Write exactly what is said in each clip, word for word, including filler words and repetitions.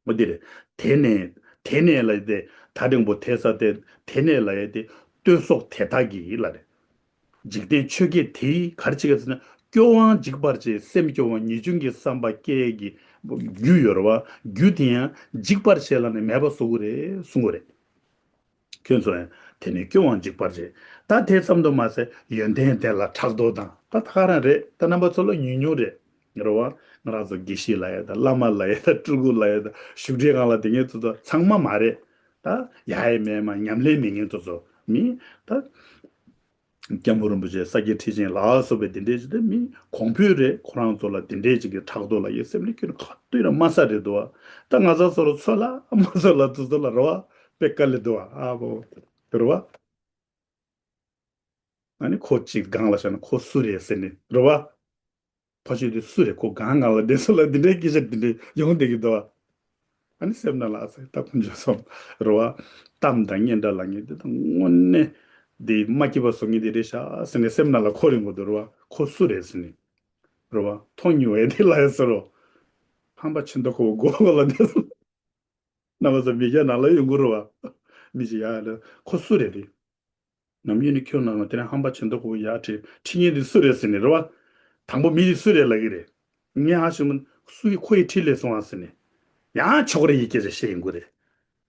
འོ་འདི་རེད། དེ་ནས་དེ་ནས་ལ་ཡི་དེ་ད་འགྲེང་བུ་དེ་ས་དེ་དེ་ནས་ལ་ཡི་དེ་བསྟོད་སོགས་དེ་དག་གིས་ལ་རེད། འཇིག་རྟེན་ཆོས་བརྒྱད་དེ་ག་རེ་བྱེད་ཀྱི་ཟེར་ན། སྐྱོ་བའང་འཇིག་པར་བྱེད། སེམས་སྐྱོ་བ་ངེས་འབྱུང་གི་བསམ་པ་སྐྱེ་གི་རྒྱུ་ཡོད་རེད་བ། རྒྱུ་དེ་ཡང་འཇིག་པར་བྱེད་ལ་ནི་མེད་པ་བཟོ་གི་རེད་གསུང་གི་རེད། ཁྱོད་ཚོ་ཡང་དེ་ནས་སྐྱོ་བའང་འཇིག་པར་བྱེད། ད་དེ་ཙམ་དུ་མ་ཟད་ཡོན་ཏན་དེ་ལ་ཕྲག་དོག་དང་ད་ད་ག་རང་རེད། ད་རྣམ་པ་ཚོ་ལ་ཉུང་ཉུང་རེད། རེད་བ། ང་རང་ཚོ་དགེ་བཤེས་ལ་ཡ་དང་བླ་མ་ལ་ཡ་དང་སྤྲུལ་སྐུ་ལ་ཡ་དང་བཞུགས་གྲལ་སྒང་ལ་དེ་ངེད་ཚོ་ཚོ་ཚང་མ་མ་རེད། ད་ཡ་ཡི་མེད་མ་ཉམས་ལེན་མེད་ངེད་ཚོ་ཚོ་མི་ད། སྐྱབས་མགོན་རིན་པོ་ཆེ་ས་སྐྱ་ཁྲི་ཆེན་ལ་སོགས་པའི་དེ་འདྲའི་ཅིག་དེ་མི་གོང་འཕེལ་རེད། ཁོ་རང་ཚོ་ལ་དེ་འདྲའི་ཅིག་གི་ཕྲག་དོག་ལ་ཡོད་སེམས་ལ་ཁྱོད་ག་དུས་ཡང་དམའ་ས་རེད་འདུག་བ། ད་ང་ཚོ་ཚོ་ལ་ཚོ་ལ་དམའ་ས་ལ་ཚོ་ཚོ་ལ་རེད་བ། དཔེ་དཀའ་ལས་འདུག་བ། ཨ་བོ། རེད་བ། ཨ་ནི་ཁོ་གཅིག་སྒང་ལ་བཞག་ན་ཁོ་སུ་རེད་ཟེར་ནས་རེད་བ། ཕ་ཆོས་དེ་སུ་རེད། ཁོ་གང་གང་ལ་བསྡད་སོང་ལ་འདི་འདྲའི་སྐད་ཆ་འདི་འདྲའི་ཡོང་བསྡད་ཀྱི་འདུག་ཨ། ཨ་ནི་སེམས་ནང་ལ་ཨ་ཙི་ད་ཁོང་ཚོ་སོང་རེད་བ། གཏམ་དང་སྙན་གྲགས་ལ་ངས་འདི་དང་དངོས་གནས་འདི་མ་སྐྱིད་པ་བཟོ་ངེས་འདི་རེད་ཤག་ཟེར་ནས་སེམས་ནང་ལ་འཁོར་ཡོང་གི་འདུག་རེད་བ། ཁོ་སུ་རེད་ཟེར་ནས་རེད་བ། མཐོང་མྱོང་བས་དེ་ལ་ཡ་ཟེར་རོ། ཧམ་པ་ཆེ་མདོག་ཁ་པོ་མགོ་ལ་བསྡད་སོང་། རྣམ་པ་ཚོ་མི་སྐྱ་ནང་ལ་ཡོང་གི་རེད་བ། མི་ཞིག་ཡ་ལ་ཁོ་སུ་རེད་དེ། ནམ་རྒྱུན་ནི་ཁྱོད་ནང་ལ་དེ་རིང་ཧམ་པ་བྱེད་མདོག་ཁ་པོ་ཡར་ཁྲིད་ཁྲིད་མཁན་དེ་སུ་རེད་ཟེར་ནས་རེད་བ། དང་པོ་མི་དེ་སུ་རེད་ལབ་ཀྱི་རེད། ངས་ཧ་ཞུ་མིན་སུ་ཡིས་ཁོ་ཡི་ཁྲིད་ལས་སོང་བ་ཟེར་ནས། ཡང་ཆོག་རེ་ཡི་སྐད་ཆ་བཤད་ཡིན་དགོས་རེད།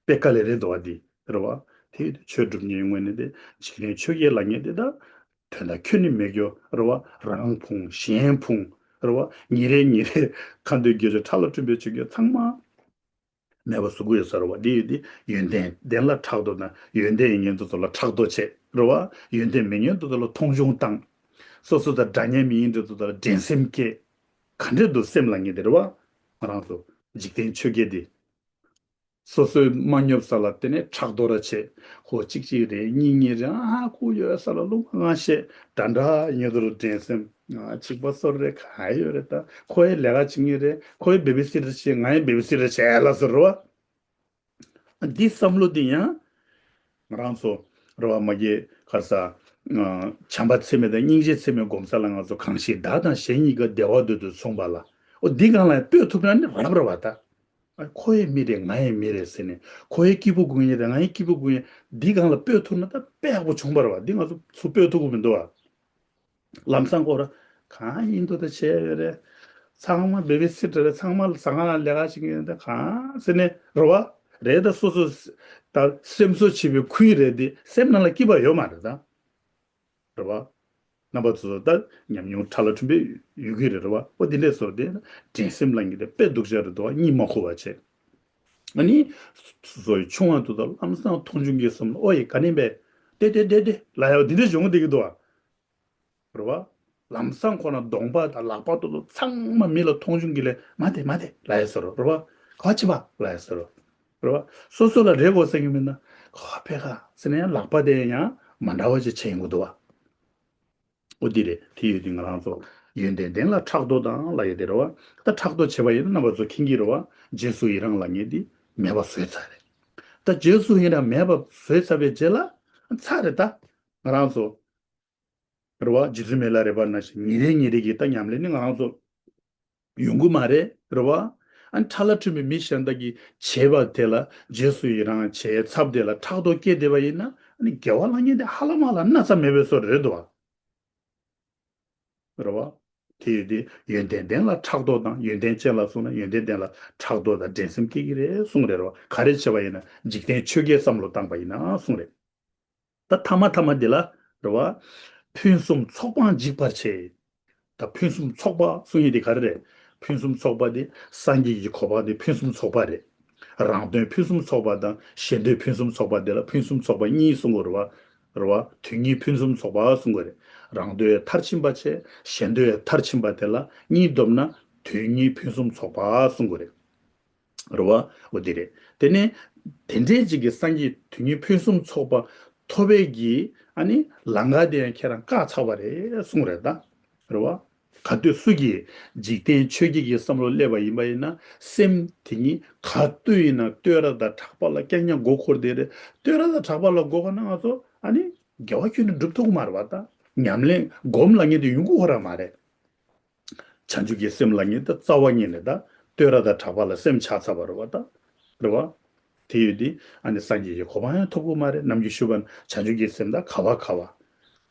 དཔེ་དཀའ་ལས་རེད་འདུག་བ་འདི་རེད་བ། དེ་ཡོད་དུས་ཆོས་སྒྲུབ་མཁན་དངོས་གནས་དེ་འཇིག་རྟེན་ཆོས་བརྒྱད་ལ་ངེས་དེ་ད། དོན་དག་ཁྱོན་ནས་མེད་རྒྱུ་རེད་བ། རང་ཕུང་གཞན་ཕུང་རེད་བ། ཉིན་རེ་ཉིན་རེ་ཁ་འདོན་དགེ་སྦྱོར་ཁྲ་ལ་ཁྲིམས་པའི་ཆོས་བརྒྱད་ཚང་མ། མེད་པ་བཟོ་གི་ཡོད་ས་རེད་བ། འདི་ཡོད་དེ་ཡོན་ཏན་ལྡན་ལ་ཕྲག་དོག་དང་ཡོན་ཏན་ཡིན་མཁན་དེ་ཚོ་ལ་ཕྲག་དོག་བྱེད་རེད་བ། ཡོན་ཏན་མེད་མཁན་དེ་ཚོ་ལ་མཐོང་ཆུང་བཏང་། སོ་སོ་དང་འདྲ་མཉམ་མི་ཡིན་དེ་ཚོ་ལ་འགྲན་སེམས་སྐྱེ། ག་འདྲས་འདུག་སེམས་ལ་ངེས་དེ་རེད་བ། ང་རང་ཚོ་འཇིག་རྟེན་ཆོས་བརྒྱད་འདི། སོ་སོའི་མ་སྙོབ་ས་ལ་དེ་ནས་ཕྲག་དོག་ར་བྱེད། ཁོ་གཅིག་གཅིག་རེད་གཉིས་གཉིས་རེད། ཨ་ཁུ་ཡོད་ས་ལ་རླུང་ང་བཤད་འདྲ་འདྲ་ཡིན་དུ་འགྲན་སེམས། ང་གཅིག་པ་སོར་རེད་ག་ཡོད་རེད། ད་ཁོ་ཡི་ལས་ཀ་བྱེད་ངེས་རེད། ཁོ་ཡི་བེ་བི་སི་ཊར་བྱེད་ང་ཡི་བེ་བི་སི་ཊར་བྱེད་ལ་ཟེར་རོ། འདི་བསམ་བློ་འདི་ཡང་ང་རང་ཚོ་རེ་བ་མ་གི་གར་ས་བྱམས་པ་ཚད་མེད་དང་སྙིང་རྗེ་ཚད་མེད་སྒོམ་ས་ལ་ང་ཚོ་གང་ཞིག་བདག་དང་གཞན་གཉིས་ཀ་བདེ་བ་འདོད་དུ་མཚུངས་པ་ལ་འོ་འདི་གང་ལ་ཡང་ལྟོས་ཐུབ་ན་ནི་རབ་ར་བ་ད། ཨ་ཁོ་ཡི་མི་རེད་ང་ཡི་མི་རེད་ཟེར་ནས་ཁོ་ཡི་སྐྱིད་པོ་དགོས་ངེས་རེད་ང་ཡི་སྐྱིད་པོ་དགོས་ངེས་འདི་གང་ལ་ལྟོས་ཐུབ་ན་ད་དཔེ་ཡག་པོ་བྱུང་བ་རེད་བ། འདི་ང་ཚོ་ཚུར་ལྟོས་ཐུབ་ཀྱི་མི་འདུག་བ། ལམ་སང་ཁོ་ར་གང་ཡིན་འདུག་ད་བྱས་ཡོད་རེད། ཚང་མ་བེ་བི་སི་ཊར་རེད། ཚང་མ་ཟ་ཁང་ལ་ལས་ཀ་བྱེད་ཀྱི་ཡོད་ད་གང་ཟེར་ནས་རེད་བ། རེད་ད་སོ་སོ་ད་སེམས་གསོ་བྱེད་པའི་ཁུལ་རེད་དེ་སེམས་ནང་ལ་སྐྱིད་པ་ཡོད་མ་རེད་ད། རེད་བ། རྣམ་པ་ཚོ་ད་ཉམས་མྱོང་ཁྲ་ལ་ཁྲིམས་པའི་ཡོད་ཀྱི་རེད་རེད་བ། ཨོ་དེ་འདྲས་སོར་དེ་འགྲན་སེམས་ལ་ངེས་དེ་དཔེ་སྡུག་ཅག་རེད་འདུག་བ། གཉིད་མ་ཁུག་པ་བྱས། ཨ་ནི། སོ་སོའི་ཆུང་བ་དུ་ད་ལམ་སང་མཐོང་ཆུང་གིས་སོམ་ལ་ཨོ་ཡི་ག་ནས་པས། ཏེ་ཏེ་ཏེ་ཏེ་ལ་ཡ་འདི་འདྲས་བྱུང་བསྡད་ཀྱི་འདུག་བ། རེད་བ། ལམ་སང་ཁོ་ན་གདོང་པ་དང་ལག་པ་དུ་དུ་ཚང་མ་མི་ལ་མཐོང་ཆུང་གིས་ལས་མ་དེ་མ་དེ་ལ་ཡ་ཟེར་རོ་རེད་བ། ག་ཅི་བ་ལ་ཡ་ཟེར་རོ། རེད་བ། སོ་སོ་ལ་རེ་དགོས་ཟེར་གྱི་མིན་ན། ཁོ་ཕེ་ཁ་ཟེར་ན་ཡང་ལག་པ་དེ་ཡང་མ་འདྲ་བ་ཅིག་བྱས་ཡོང་གི་འདུག་བ། ཨོ་འདི་རེད། དེ་ཡོད་དུས་ང་རང་ཚོ་ཡོན་ཏན་ལྡན་ལ་ཕྲག་དོག་དང་ལ་ཡོད་དེ་རེད་བ། ད་ཕྲག་དོག་བྱེད་པ་ཡིན་ན་རྣམ་པ་ཚོ་མཁྱེན་གྱི་རེད་བ། རྗེས་སུ་ཡི་རང་ལ་ངེས་དེ་མེད་པ་བཟོས་ཚར་རེད། ད་རྗེས་སུ་ཡི་རང་མེད་པ་བཟོས་ཚར་བའི་རྗེས་ལ་ཚར་རེད་ད། ང་རང་ཚོ་རེད་བ། རྗེ་བཙུན་མི་ལ་རས་པ་ནང་བཞིན་ཉིན་རེ་ཉིན་རེ་གི་ད་ཉམས་ལེན་ནི་ང་རང་ཚོ་ཡོང་གི་མ་རེད། རེད་བ། ཨ་ནི་ཁྲ་ལ་ཁྲིམས་པའི་མི་གཞན་དག་གིས་བྱས་པ་དེ་ལ་རྗེས་སུ་ཡི་རང་བྱས་ཚབ་དེ་ལ་ཕྲག་དོག་སྐྱེས་བསྡད་པ་ཡིན་ན་ཨ་ནི་དགེ་བ་ལ་ཉེ་དེ་ཧ་ལམ་ལ་སྣ་ཚ་མེད་པའི་བཟོ་རེད་འདུག་བ། རེད་བ། དེ་ཡོད་དེ་ཡོན་ཏན་ལྡན་ལ་ཕྲག་དོག་དང་ཡོན་ཏན་ཅན་ལ་སོང་ན་ཡོན་ཏན་ལྡན་ལ་ཕྲག་དོག་དང་འགྲན་སེམས་སྐྱེ་གི་རེད་གསུངས་རེད། རེད་བ། ག་རེ་བྱས་པ་ཡིན་ན་འཇིག་རྟེན་ཆོས་བརྒྱད་བསམ་བློ་བཏང་པ་ཡིན་ན་གསུངས་རེད། ད་ཐ་མ་ཐ་མ་འདི་ལ་རེད་བ། ཕུན་སུམ་ཚོགས་པའང་འཇིག་པར་བྱེད། ད་ཕུན་སུམ་ཚོགས་པ་གསུང་ཡས་དེ་ག་རེ་རེད། ཕུན་སུམ་ཚོགས་པ་དེ་སངས་རྒྱས་ཀྱི་གོ་འཕང་དེ་ཕུན་སུམ་ཚོགས་པ་རེད། རང་དོན་ཕུན་སུམ་ཚོགས་པ་དང་གཞན་དོན་ཕུན་སུམ་ཚོགས་པ་དེ་ལ་ཕུན་སུམ་ཚོགས་པ་གཉིས་གསུང་གི་རེད་བ། རེད་བ། དོན་གཉིས་ཕུན་སུམ་ཚོགས་པ་གསུང་གི་རེད། རང་དོན་མཐར་ཕྱིན་པ་བྱས་གཞན་དོན་མཐར་ཕྱིན་པ་དེ་ལ་གཉིས་བསྡོམས་ན་དོན་གཉིས་ཕུན་སུམ་ཚོགས་པ་གསུང་གི་རེད། རེད་བ། འོ་དེ་རེད། དེ་ནས་དེ་འདྲའི་ཅིག་གི་སངས་རྒྱས་དོན་གཉིས་ཕུན་སུམ་ཚོགས་པ་ཐོབ་པའི་གི་ཨ་ནི་ལམ་ཁ་དེ་ཡང་ཁྱེད་རང་བཀག་ཚར་བ་རེད་གསུངས་རེད་ད། རེད་བ། ག་དུས་སུ་གི་འཇིག་རྟེན་ཆོས་བརྒྱད་ཀྱི་བསམ་བློ་སླེབས་པ་ཡིན་པ་ཡིན་ན་སེམས་དེ་ཉིད་ག་དུས་ཡིན་ན་བསྟོད་ར་དང་གྲགས་པ་ལ་རྐྱང་རྐྱང་མགོ་འཁོར་བསྡད་རེད། བསྟོད་ར་དང་གྲགས་པ་ལ་མགོ་འཁོར་ན་ང་ཚོ་ཨ་ནི་དགེ་བ་ཁྱོན་ནས་སྒྲུབ་ཐུབ་ཀྱི་མ་རེད་བ། ད་ཉམས་ལེན་སྒོམ་ལ་ངེས་དེ་ཡོང་གི་ཡོད་ར་མ་རེད། བྱང་ཆུབ་ཀྱི་སེམས་ལ་ངེས་ད་རྩ་བ་ཉིད་ནས་ད་ བསྟོད་ར་དང་གྲགས་པ་ལ་སེམས་ཆགས་ཚར་བ་རེད་བ་ད། རེད་བ། དེ་ཡོད་དུས་ཨ་ནི་སངས་རྒྱས་ཀྱི་གོ་འཕང་ཡང་ཐོབ་གི་མ་རེད། ནམ་རྒྱུན་ཞུས་པ་ནི་བྱང་ཆུབ་ཀྱི་སེམས་དང་ག་བ་ག་བ།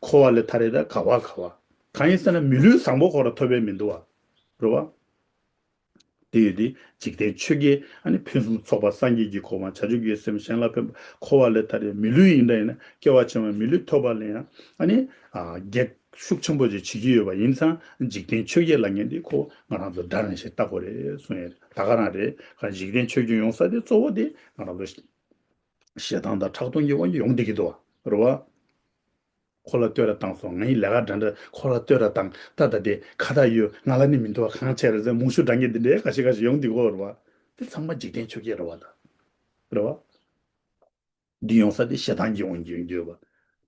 འཁོར་བ་ལས་ཐར་ཡས་དང་ག་བ་ག་བ། གང་ཡིན་ཟེར་ན་མི་ལུས་བཟང་པོ་ཁོ་རང་ཐོབ་པས་མི་འདུག་བ། རེད་བ། དེ་ཡོད་དུས་འཇིག་རྟེན་ཆོས་བརྒྱད་ཨ་ནི་ཕུན་སུམ་ཚོགས་པ་སངས་རྒྱས་ཀྱི་གོ་འཕང་བྱང་ཆུབ་ཀྱི་སེམས་གཞན་ལ་ཕན་པ་འཁོར་བ་ལས་ཐར་ཡས་མི་ལུས་ཡིན་འདྲ་ཡིན་ན་སྐྱེ་བ་ཕྱི་མ་མི་ལུས་ཐོབ་པ་ལ་ཡང་ཨ་ནི་ཨ་གེགས་ཤུགས་ཆེན་པོ་ཅིག་བྱེད་ཀྱི་ཡོད་པ་ཡིན་ཙང་འཇིག་རྟེན་ཆོས་བརྒྱད་ལབ་མཁན་འདི་ཁོ་ང་རང་ཚོ་དགྲ་རང་བཞིན་བལྟ་དགོས་རེད་གསུངས་ཡོད། ད་ག་རང་རེད། ག་འཇིག་རྟེན་ཆོས་བརྒྱད་ཡོང་ས་དེ་གཙོ་བོ་དེ་ང་རང་ཚོ་ཞེ་སྡང་དང་ཕྲག་དོག་གི་དབང་གིས་ཡོང་བསྡད་ཀྱི་འདུག་བ། རེད་བ། ཁོ་ལ་བསྟོད་ར་བཏང་སོང་། ངའི་ལས་ཀ་འདྲ་འདྲ་ཁོ་ལ་བསྟོད་ར་བཏང་། ད་ད་དེ་ཁ་ད་ཡོད་ང་ལ་ནི་མི་འདུག་བ། གང་བྱས་རེད་ཟེར་མུ་ཤུ་འདྲ་མཁན་འདི་འདྲའི་ཁ་ཤས་ཁ་ཤས་ཡོང་འདི་གོ་རེད་བ། དེ་ཚང་མ་འཇིག་རྟེན་ཆོས་བརྒྱད་རེད་བ་ད། རེད་བ། འདི་ཡོང་ས་དེ་ཞེ་སྡང་གི་དབང་གིས་ཡོང་གི་ཡོད་བ།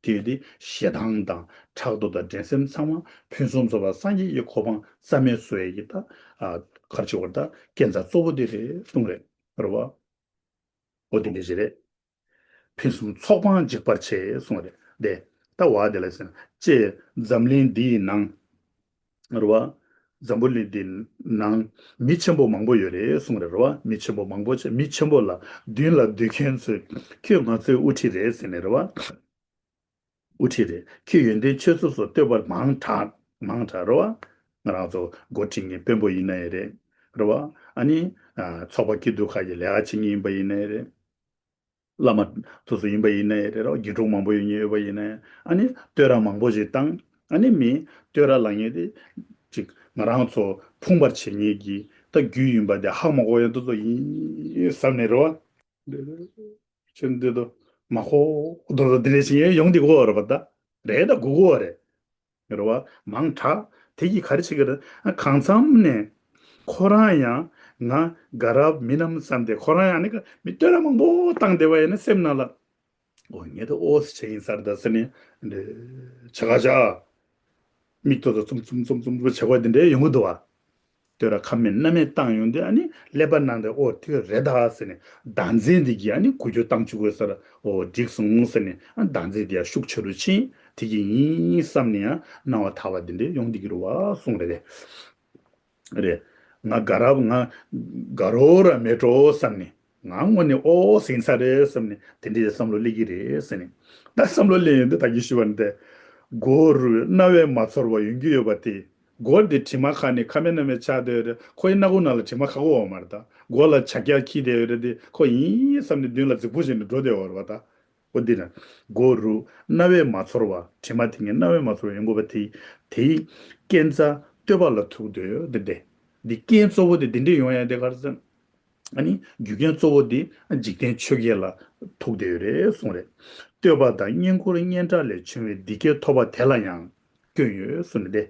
དེ་ཡོད་དེ་ཞེ་སྡང་དང་ཕྲག་དོག་དང་འགྲན་སེམས་ཚང་མ་ཕུན་སུམ་ཚོགས་པ་སངས་རྒྱས་ཀྱི་གོ་འཕང་རྩ་མེད་བཟོ་ཡས་ཀྱི་ད་ཨ་ག་རེ་བྱེད་དགོས་རེད། ད་རྐྱེན་རྩ་གཙོ་བོ་དེ་རེད་གསུངས་རེད། རེད་བ། འོ་དེ་འདྲ་ཞིག་རེད། ཕུན་སུམ་ཚོགས་པའང་འཇིག་པར་བྱེད་གསུངས་རེད་དེ། ད་བ་དེ་ལ་ཟེར་ན་ཅེས་འཛམ་གླིང་འདིའི་ནང་། རེད་བ། འཛམ་བུ་གླིང་འདིའི་ནང་མི་ཆེན་པོ་མང་པོ་ཡོད་རེད་གསུངས་རེད། རེད་བ། མི་ཆེན་པོ་མང་པོ་ཆེ་མི་ཆེན་པོ་ལ་མདུན་ལ་སྡོད་མཁན་ཚོས་ཁྱོད་ང་ཚོའི་དབུ་ཁྲིད་རེད་ཟེར་ནས། རེད་བ། དབུ་ཁྲིད་རེད། ཁྱོད་ཡོན་ཏན་ཆོས་ཚོགས་སུ་བསྟོད་པ་མང་དྲགས་མང་དྲགས། རེད་བ། ང་རང་ཚོ་འགོ་ཁྲིད་མཁན་དཔོན་པོ་ཡིན་ན་ཡང་རེད། རེད་བ། ཨ་ནི་ཚོགས་པ་སྐྱིད་སྡུག་ཁག་གི་ལས་ཀ་བྱེད་མཁན་ཡིན་པ་ཡིན་ན་ཡང་རེད། བླ་མ་དེ་ཚོ་ཡིན་པ་ཡིན་ན་ཡང་རེད། རོ་དགེ་ཕྲུག་མང་པོ་ཡོད་ཉེ་ཡོད་པ་ཡིན་ན་ཡང་ཨ་ནི་བསྟོད་ར་མང་པོ་ཞིག་བཏང་། ཨ་ནི་མི་བསྟོད་ར་ལབ་མཁན་དེ་ཅིག་ང་རང་ཚོ་ཕུང་བར་བྱེད་མཁན་གྱི་ད་རྒྱུ་ཡིན་པ་དེ་ཧ་མ་གོ་ཡང་དེ་ཚོ་ཡིན་བསམ་ནས་རེད་བ། ཁྱོད་འདི་ཚོ་མ་གོ་དོ་དོ་འདི་འདྲ་ཞིག་ཡོང་འདི་གོ་བ་རེད་བ་ད། རེད་ད་གོ་གོ་བ་རེད། རེད་བ། མང་དྲགས་དེ་གིས་ག་རེ་བྱེད་ཀྱི་རེད། ཨ་གང་འཚམ་ནས་ཁོ་རང་ཡང་ང་དགའ་རབ་མིན་ནམ་བསམ་སྟེ་ཁོ་རང་ཡང་ནི་མི་བསྟོད་ར་མང་པོ་བཏང་བསྡད་པ་ཡིན་ན་སེམས་ནང་ལ་འོ་ངས་ད་ཨོ་སི་བྱས་ཡིན་ས་རེད་ད་ཟེར་ནས་འདི་བྱ་ག་བྱ། མིག་ཏོ་ཏོ་ཙུམ་ཙུམ་ཙུམ་ཙུམ་བྱེད་དགོས་དེ་འདྲའི་ཡོང་གི་འདུག་བ། བསྟོད་ར་ཁ་མེད་སྣ་མེད་བཏང་ཡོང་དུས་ཨ་ནི་ཀླད་པ་ནང་དུ་ཨོ་དེ་རེད་ད་ཟེར་ནས་བདག་འཛིན་འདི་གིས་ཨ་ནི་འགུལ་སྐྱོད་བཏང་བཅུག་དགོས་ས་ར་ཨོ་འགྲིག་སོང་ཟེར་ནས་ཨ་བདག་འཛིན་འདི་ཡང་ཤུགས་ཆེ་རུ་ཕྱིན། དེ་གི་ཡིན་བསམ་ནས་ཡང་སྣང་བ་དག་པ་འདི་འདྲའི་ཡོང་འདི་གི་རུ་བ་གསུངས་རེད་དེ། རེད། ང་དགའ་རབ་ང་དགའ་རོགས་ར་མེད་འགྲོ་བསམ་ནས་ང་དངོས་གནས་ཨོ་ཟིན་ས་རེད་བསམ་ནས་དེ་འདྲའི་བསམ་བློ་སླེབས་ཀྱི་རེད་ཟེར་ནས་ད་བསམ་བློ་སླེབས་ཡོང་དུས་ད་གིན་ཞུས་པ་ནི་དེ། མགོ་རུས་རྣ་བས་མ་ཚོར་བ་ཡོང་གི་ཡོད་པ་དེ། མགོ་འདི་དྲི་མ་ཁ་ནས་ཁ་མེད་སྣ་མེད་ཆགས་བསྡད་ཡོད་རེད། ཁོ་ཡི་སྣ་ཁུང་ནང་ལ་དྲི་མ་ཁ་ཁོ་འོ་མ་རེད་ད། མགོ་ལ་བྱ་རྒྱ་འཁྱིལ་བསྡད་ཡོད་རེད་དེ་ཁོ་ཡིན་བསམ་ནས་མདུན་ལ་རྫིག་པོ་བྱས་ནས་འགྲོ་བསྡད་ཡོད་རེད་བ་ད། འོ་འདི་ན། མགོ་རུས་རྣ་བས་མ་ཚོར་བ་དྲི་མ་དེ་ངས་རྣ་བས་མ་ཚོར་བ་ཡོང་དགོས་པ་དེ། དེའི་རྐྱེན་རྩ་བསྟོད་པ་ལ་ཐུག་འདོད་ཡོད་དེ་དེ། འདི་རྐྱེན་གཙོ་བོ་དེ་འདི་འདྲས་ཡོང་ཡ་དེ་ག་རེ་ཟེར། ཨ་ནི་རྒྱུ་རྐྱེན་གཙོ་བོ་འདི་འཇིག་རྟེན་ཆོས་བརྒྱད་ལ་ཐུག་བསྡད་ཡོད་རེད་གསུངས་རེད། བསྟོད་པ་དང་བསྙེན་བཀུར་སྙན་གྲགས་ལས་བྱུང་བའི་འདི་སྐད་ཐོབ་པ་དེ་ལ་ཡང་སྐྱོན་ཡོད་གསུངས་ནས་ཏེ།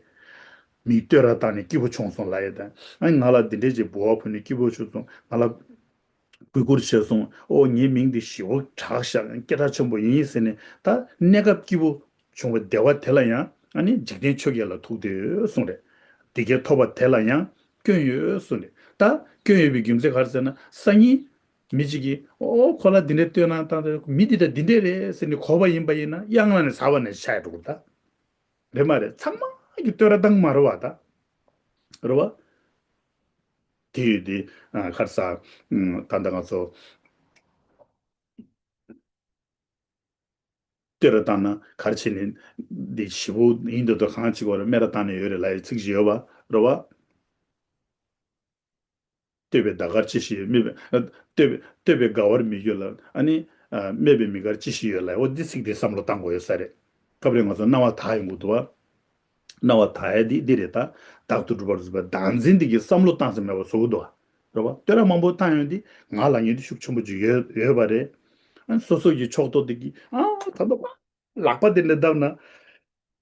མིས་བསྟོད་ར་བཏང་ནས་སྐྱིད་པོ་བྱུང་སོང་ལབ་ཡས་དང་ཨ་ནི་ང་ལ་འདི་འདྲས་ཀྱི་འབུལ་བ་ཕུལ་ནས་སྐྱིད་པོ་བྱུང་སོང་། ང་ལ་གུས་བཀུར་བྱས་སོང་། ཨོ་ངའི་མིང་འདི་ཞེ་པོ་གྲགས་ཤག་སྐད་གྲགས་ཆེན་པོ་ཡིན་ཟེར་ནས་ད་གནས་སྐབས་སྐྱིད་པོ་བྱུང་བའི་བདེ་བ་དེ་ལ་ཡང་ཨ་ནི་འཇིག་རྟེན་ཆོས་བརྒྱད་ལ་ཐུག་འདོད་གསུངས་རེད། འདི་སྐད་ཐོབ་པ་དེ་ལ་ཡང་སྐྱོན་ཡོད་གསུངས་རེད། ད་སྐྱོན་ཡོད་པའི་རྒྱུ་མཚན་ག་རེ་ཟེར་ན་སང་ཉིན་མི་གཅིག་གིས་ཨོ་ཁོ་ལ་འདི་འདྲའི་བསྟོད་གནང་བཏང་སྟེ་མི་འདི་ད་འདི་འདྲས་རེད་ཟེར་ནས་གོ་བ་ཡིན་པ་ཡིན་ན་གཡང་ལ་ནས་ཟ་བ་ནས་ཆགས་འགྲོ་གི་ད། རེད་མ་རེད། ཚང་མ་གི་བསྟོད་ར་བཏང་མ་རེད་བ་ད། རེད་བ། དེ་ཡོད་དེ་ཁར་ས་ད་ལྟ་ང་ཚོ། བསྟོད་ར་བཏང་ན་ག་རེ་བྱས་ནས་འདི་ཞེ་པོ་ཡིན་འདོད་དོ་གང་ཅིག་བར་སྨད་ར་བཏང་ནས་ཡོད་རེད་ལབ་ཡའི་ཚིག་ཅིག་ཡོད་པ་རེད་བ། བསྟོད་པའི་ཟླ་སྐར་ཅི་ཞིག་ཡོད་སྨད་པའི་བསྟོད་པའི་བསྟོད་པའི་དགའ་བར་མི་འགྱུར་ལ་ཨ་ནི་སྨད་པའི་མི་དཀར་ཅི་ཞིག་ཡོད་ལབ་ཡ་འོ་འདི་ཚིག་འདི་བསམ་བློ་བཏང་དགོས་ཡོད་ས་རེད། སྐབས་རེ་ང་ཚོ་སྣང་བ་དག་ཡོང་གི་འདུག་བ། སྣང་བ་དག་ཡ་འདི་འདི་རེད་ད། བདག་ཏུ་གྲུབ་པར་བཟོད་པའི་བདག་འཛིན་འདི་གི་བསམ་བློ་བཏང་ས་མེད་པ་བཟོ་གི་འདུག་བ། རེད་བ། བསྟོད་ར་མང་པོ་བཏང་ཡོང་དུས་ང་ལ་ཉེ་དུ་ཤུགས་ཆེན་པོ་ཅིག་ཡོད་ཡོད་པ་རེད། ཨ་སོ་སོ་གི་ཕྱོགས་གཏོགས་དེ་གི་ཨ་ད་དུང་ལག་པ་དེ་འདྲ་བརྡབས་ན།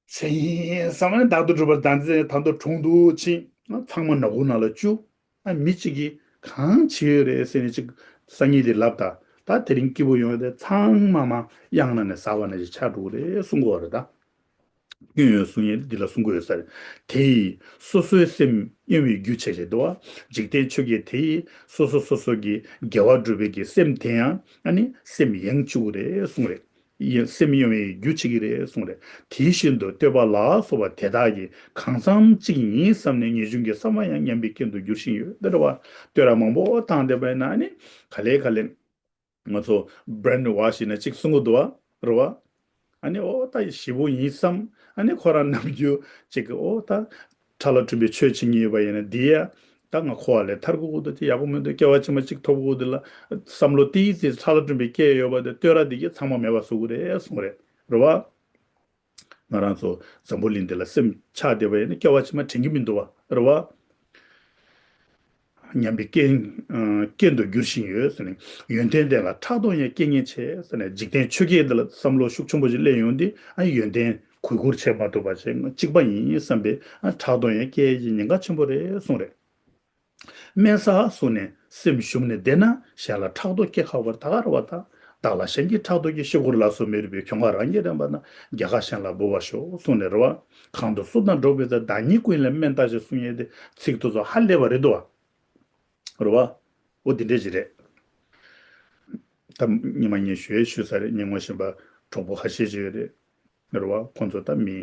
ཆེ་ཡིན་བསམ་ནས་བདག་ཏུ་གྲུབ་པར་བདག་འཛིན་ད་དུང་གྲུང་དུ་ཕྱིན། ཚང་མ་ནག་ཁུང་ནང་ལ་བཅུག་ཨ་མི་གཅིག་གིས་གང་བྱེད་ཡོད་རེད་ཟེར་ནས་ཅིག་སང་ཉིན་དེ་ལབ་ད། ད་དེ་རིང་སྐྱིད་པོ་ཡོང་ཡོད་དེ་ཚང་མ་མ་གཡང་ན་ནས་ཟ་བ་ནས་ཅིག་ཆགས་འགྲོ་གི་རེད་གསུང་གི་ཡོད་རེད་ད། སྐྱོན་ཡོད་གསུང་ཡས་འདི་ལ་གསུང་གི་ཡོད་ས་རེད། དེ་ཡིས་སོ་སོའི་སེམས་གཡེང་བའི་རྒྱུ་བྱས་བྱས་འདུག་བ། འཇིག་རྟེན་ཆོས་བརྒྱད་དེ་ཡིས་སོ་སོ་སོ་སོ་གི་དགེ་བ་སྒྲུབ་པའི་གི་སེམས་དེ་ཡང་ཨ་ནི་སེམས་ཡེངས་བཅུག་རེད་གསུང་རེད། ཡིན་སེམས་གཡེང་བའི་རྒྱུ་བྱེད་ཀྱི་རེད་གསུངས་རེད། དེ་བཞིན་དུ་བསྟོད་པ་ལ་སོགས་པ་དེ་དག་གིས་གང་འཚམ་གཅིག་ཡིན་བསམ་ནས་ངེས་འབྱུང་གི་བསམ་པ་ཡང་ཉམས་པའི་རྐྱེན་དུ་འགྱུར་བཞིན་ཡོད། འདི་རེད་བ། བསྟོད་ར་མང་པོ་བཏང་བསྡད་པ་ཡིན་ན་ཨ་ནི་ག་ལེ་ག་ལེ། ང་ཚོ་brainwash ཡིན་ན་གཅིག་གསུང་གི་འདུག་བ། རེད་བ། ཨ་ནི་ཨོ་ད་ཞེ་པོ་ཡིན་བསམ། ཨ་ནི་ཁོ་རང་ནམ་རྒྱུན་གཅིག་གི་ཨོ་ད་ཁྲ་ལ་གྲིམ་པའི་ཆོས་བྱེད་ཉེས་པ་ཡིན་ན་འདི་ཡ། ད་ང་ཁོ་བ་ལས་ཐར་དགོས་ཀྱི་འདུག་དེ་ཡག་པོ་མི་འདུག་སྐྱེ་བ་ཕྱི་མ་གཅིག་ཐོབ་དགོས་ཀྱི་འདུག་ལ། བསམ་བློ་ཏིས་ཏིས་ཁྲ་ལ་གྲིམ་པའི་སྐྱེས་ཡོད་པ་དེ་བསྟོད་ར་འདི་གི་ཚང་མ་མེད་པ་བཟོ་གི་རེད་གསུངས་རེད། རེད་བ། ང་རང་ཚོ་འཛམ་བུ་གླིང་འདི་ལ་སེམས་ཆགས་བསྡད་པ་ཡིན་ན་སྐྱེ་བ་ཕྱི་མ་དྲན་གྱི་མི་འདུག་བ། རེད་བ། ཉམས་པའི་རྐྱེན། ཨ། རྐྱེན་དུ་འགྱུར་བཞིན་ཡོད་ཟེར་ནས། ཡོན་ཏན་ལྡན་ལ་ཕྲག་དོག་ཡང་སྐྱེ་ཉེན་ཆེ་ཟེར་ནས། འཇིག་རྟེན་ཆོས་བརྒྱད་འདི་ལ་བསམ་བློ་ཤུགས་ཆེན་པོ་ཞིག་སླེབས་ཡོང་དུས་ཨ་ཡོན་ཏན་གུས་བཀུར་བྱེད་མ་ཐུབ་པ་བྱས་གཅིག་པ་ཡིན་བསམ་པའི་ཨ་ཕྲག་དོག་ཡང་སྐྱེ་ཡག་གི་ཉེན་ཁ་ཆེན་པོ་རེད་གསུངས་རེད། དམན་ས་བཟུང་ནས་སེམས་ཞུམ་ནས་བསྡད་ན་གཞན་ལ་ཕྲག་དོག་སྐྱེ་ཁག་པར་ད་ག་རེ་བ་ད། བདག་ལ་གཞན་གྱིས་ཕྲག་དོག་གིས་ཤི་བོར་ལ་སོགས་མི་རིགས་པའི་གྱོང་ཁ་རང་གིས་རན་པ་ན་རྒྱལ་ཁ་གཞན་ལ་འབུལ་བར་ཤོག་གསུངས་ནས་རེད་བ། གང་དུ་སུ་དང་འགྲོགས་པའི་ཚེ། བདག་ཉིད་ཀུན་ལས་དམན་བལྟ་ཞེས་གསུང་ཡས་དེ་ཚིག་དེ་ཚོ་ཧ་ལས་པ་རེད་དོ། རེད་བ། འོ་དེ་འདྲས་ཅིག་རེད། ད་ཉི་མ་ངས་ཞུ་ཡས་ཞུས་ཚར་རེད། སྙིང་མ་ཞིམ་པ་གྲོགས་པོ་ཁ་ཤས་ཅིག་ཡོད་རེད། རེད་བ། ཁོང་ཚོ་ད་མི་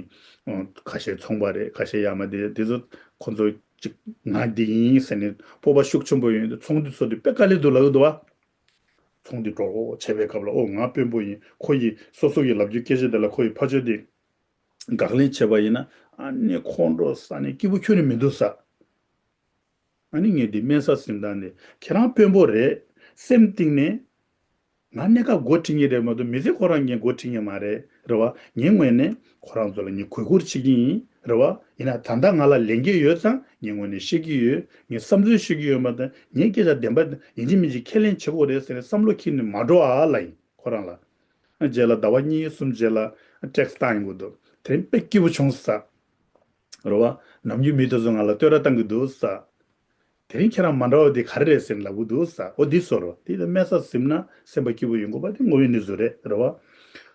ཁ་ཤས་ཚོང་པ་རེད། ཁ་ཤས་ཡ་མ་དེ་དེ་ཚོ་ཁོང་ཚོ་ཅིག་ང་འདི་ཡིན་ཟེར་ནས་སྤོབས་པ་ཤུགས་ཆེན་པོ་ཡོད་འདུག་ཚོང་འདི་ཚོ་འདི་དཔེ་དཀའ་ལས་འདུག་ལབ་ཀྱི་འདུག་བ། ཚོང་འདི་སྒྲོག་རོགས་བྱས་པའི་སྐབས་ལ་ཨོ་ང་དཔོན་པོ་ཡིན། ཁོ་ཡིས་སོ་སོ་ཡི་ལབ་རྒྱུ་སྐད་ཆ་དེ་ལ་ཁོ་ཡི་ཕ་ཆོས་དེ་དགག་ལན་བྱས་པ་ཡིན་ན་ཨ་ནི་ཁོང་ཁྲོ་ཟ་ནས་སྐྱིད་པོ་ཁྱོན་ནས་མི་འདུག་ས། ཨ་ནི་ངས་འདི་དམན་ས་ཟིན་སྟངས་ནི་ཁྱེད་རང་དཔོན་པོ་རེད། སེམས་གཏིང་ནས་ང་གནས་སྐབས་འགོ་ཁྲིད་མཁན་རེད་མ་གཏོགས་མི་ཚེ་ཁོ་རང་གིས་འགོ་ཁྲིད་མཁན་མ་རེད། རེད་བ། ངའི་ངོས་ནས་ཁོ་རང་ཚོ་ལ་ངས་གུས་བཀུར་བྱེད་ཀྱི་ཡིན། རེད་བ། ཡིན་ན་ད་ལྟ་ང་ལ་ལས་འགན་ཡོད་ཙང་ངའི་ངོས་ནས་བཤད་ཀྱི་ཡོད། ངས་བསམ་ཚུལ་བཤད་ཀྱི་ཡོད་མ་གཏོགས་ངའི་སྐད་ཆ་བདེན་པ་ཡིན་གཅིག་མིན་གཅིག་ཁས་ལེན་བྱེད་དགོས་རེད་ཟེར་ནས་བསམ་བློ་འཁྱེར་ནས་མ་འགྲོ་ཨ་ལ་ཡིན་ཁོ་རང་ལ། རྗེས་ལ་ཟླ་བ་གཉིས་གསུམ་རྗེས་ལ་ཊེག་སི་བཏང་ཡོང་གི་འདུག་དེ་རིང་དཔེ་སྐྱིད་པོ་བྱུང་ས། རེད་བ། ནམ་རྒྱུན་མི་དེ་ཚོ་ང་ལ་བསྟོད་ར་བཏང་གི་འདུག་ས། དེ་རིང་ཁྱེད་རང་མ་འདྲ་བ་དེ་ག་རེ་རེད་ཟེར་ལབ་གི་འདུག་ས། འོ་འདི་ཟེར་རོ། དེ་ལ་དམན་ས་ཟིན་ན་སེམས་པ་སྐྱིད་པོ་ཡོང་དགོས་པ་དེ་དངོས་ཡོད་གནས་ཚུལ་རེད། རེད་བ།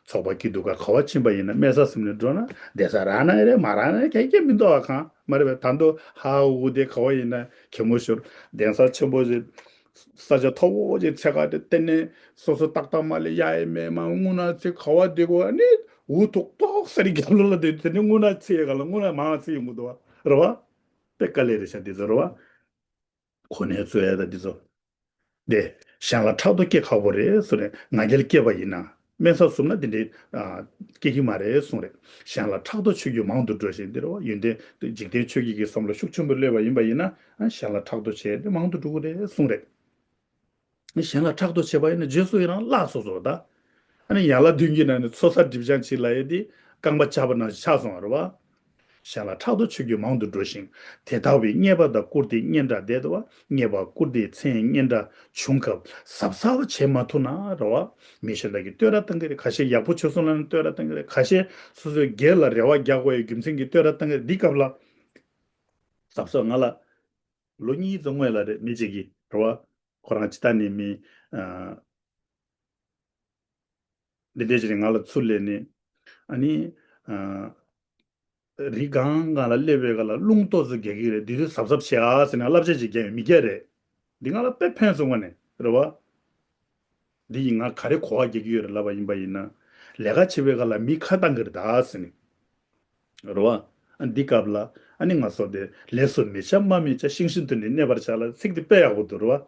ཚོགས་པ་སྐྱིད་སྡུག་ག་ག་བ་ཕྱིན་པ་ཡིན་ན་དམན་ས་ཟིན་ནས་འགྲོ་ན་བསྡད་ས་རག་ན་རེད་མ་རག་ན་རེད་ག་གེ་མི་འདུག་ཨ། གང་མ་རེད་པས། ད་དུང་ཧ་ཧུ་དེ་ག་བ་ཡིན་ན་གད་མོ་ཤོར། གདན་ས་ཆེན་པོ་ཞིག་ས་ཆ་མཐོ་བོ་ཅིག་འཚོལ་ག་དེ་བརྟེན་ནས་སོ་སོ་ཏག་ཏག་མ་ལས་ཡ་ཡི་མེད་མ་དངུལ་ནག་ཚིག་ག་བ་དེ་གོ་ནི་འུ་ཐུག་ཏོག་ས་རི་རྒྱབ་ལོ་ལ་དེ་དེ་ནི་དངུལ་ནག་ཚིག་ཡ་ག་ལ་དངུལ་ནག་མང་ཚིག་ཡོང་གི་འདུག་བ། རེད་བ། དཔེ་དཀའ་ལས་རེད་ཤག་འདི་ཚོ་རེད་བ། གོ་གནས་རྩོད་ཡ་ད་འདི་ཚོ། དེ་གཞན་ལ་ཕྲག་དོག་སྐྱེ་ཁག་པོ་རེད་གསུངས་རེད། ང་རྒྱལ་སྐྱེས་པ་ཡིན་ན་དམན་ས་ཟིན་ན་འདི་འདྲའི་ཨ་སྐྱེ་གི་མ་རེད་གསུངས་རེད། གཞན་ལ་ཕྲག་དོག་ཆོས་བརྒྱུད་མང་དུ་འགྲོ་ཞིང་འདི་རེད་བ། ཡོན་ཏན་འཇིག་རྟེན་ཆོས་བརྒྱད་ཀྱི་བསམ་བློ་ཤུགས་ཆེན་པོ་སླེབས་པ་ཡིན་པ་ཡིན་ན་ཨ་གཞན་ལ་ཕྲག་དོག་བྱས་ཏེ་མང་དུ་འགྲོ་གི་རེད་གསུངས་རེད། གཞན་ལ་ཕྲག་དོག་བྱས་པ་ཡིན་ན་རྗེས་སུ་ཡི་རང་བརླག་སོང་སོང་ད། ཨ་ནི་ཡན་ལག་བདུན་གྱི་ནང་ནས་ཚོགས་བསགས་སྒྲིབ་སྦྱང་བྱེད་ལབ་ཡས་དེ་རྐང་པ་བཅག་པ་ནང་བཞིན་ཆགས་སོང་བ་རེད་བ། གཞན་ལ་ཕྲག་དོག་ཆོས་བརྒྱུད་མང་དུ་འགྲོ་ཞིང་། དེ་ལྟ་བུའི་རྙེད་པ་དང་བཀུར་སྟིའི་སྙན་གྲགས་འདས་དོ་བ། རྙེད་པ་བཀུར་སྟིའི་མཚན་སྙན་གྲགས་བྱུང་སྐབས་གཟབ་གཟབ་བྱེད་མ་ཐུབ་ན་རེད་བ། མི་གཞན་དག་གིས་བསྟོད་ར་བཏང་གི་རེད། ཁ་ཤས་ཡག་པོ་བྱུང་སོང་ལབ་ནས་བསྟོད་ར་བཏང་གི་རེད། ཁ་ཤས་སོ་སོའི་སྒེར་ལ་རེ་བ་རྒྱག་དགོས་ཡའི་རྒྱུ་མཚན་གྱིས་བསྟོད་ར་བཏང་གི་རེད། འདི་སྐབས་ལ་གཟབ་གཟབ་ང་ལ་ལོ་གཉིས་ཙམ་སྔོན་ལ་རེད། མི་གཅིག་གིས་རེད་བ། ཁོ་རང་ཇི་ལྟར་ནས་མི་ཨ་འདི་འདྲས་ཅིག་ང་ལ་ཚུར་སླེབས་ནས་ཨ་ནི་ཨ་རི་སྒང་སྒང་ལ་སླེབས་པའི་སྒང་ལ་རླུང་ཏོག་ཙམ་རྒྱག་གི་རེད། འདི་དུས་གཟབ་གཟབ་བྱེད་ཨ་ཟེར་ནས་བསླབ་བྱ་ཅིག་རྒྱག་ཡོད། མི་སྐྱ་རེད། འདི་ང་ལ་དཔེ་ཕན་སོང་བ་ནས་རེད་བ། འདི་ཡིས་ང་ག་རེ་གོ་བ་རྒྱག་གི་ཡོད་རེད་ལབ་པ་ཡིན་པ་ཡིན་ན། ལས་ཀ་བྱེད་པའི་སྒང་ལ་མི་ཁ་བཏང་གི་རེད་ད་ཟེར་ནས། རེད་བ། ཨ་འདི་སྐབས་ལ་ཨ་ནི་ང་ཚོ་དེ་ལས་སུ་མི་བྱ་སྨྲ་མི་བྱ་ཤིང་བཞིན་དུ་ནི་གནས་པར་བྱ་ལ་ཚིག་དེ་དཔེ་ཡག་པོ་འདུག་རེད་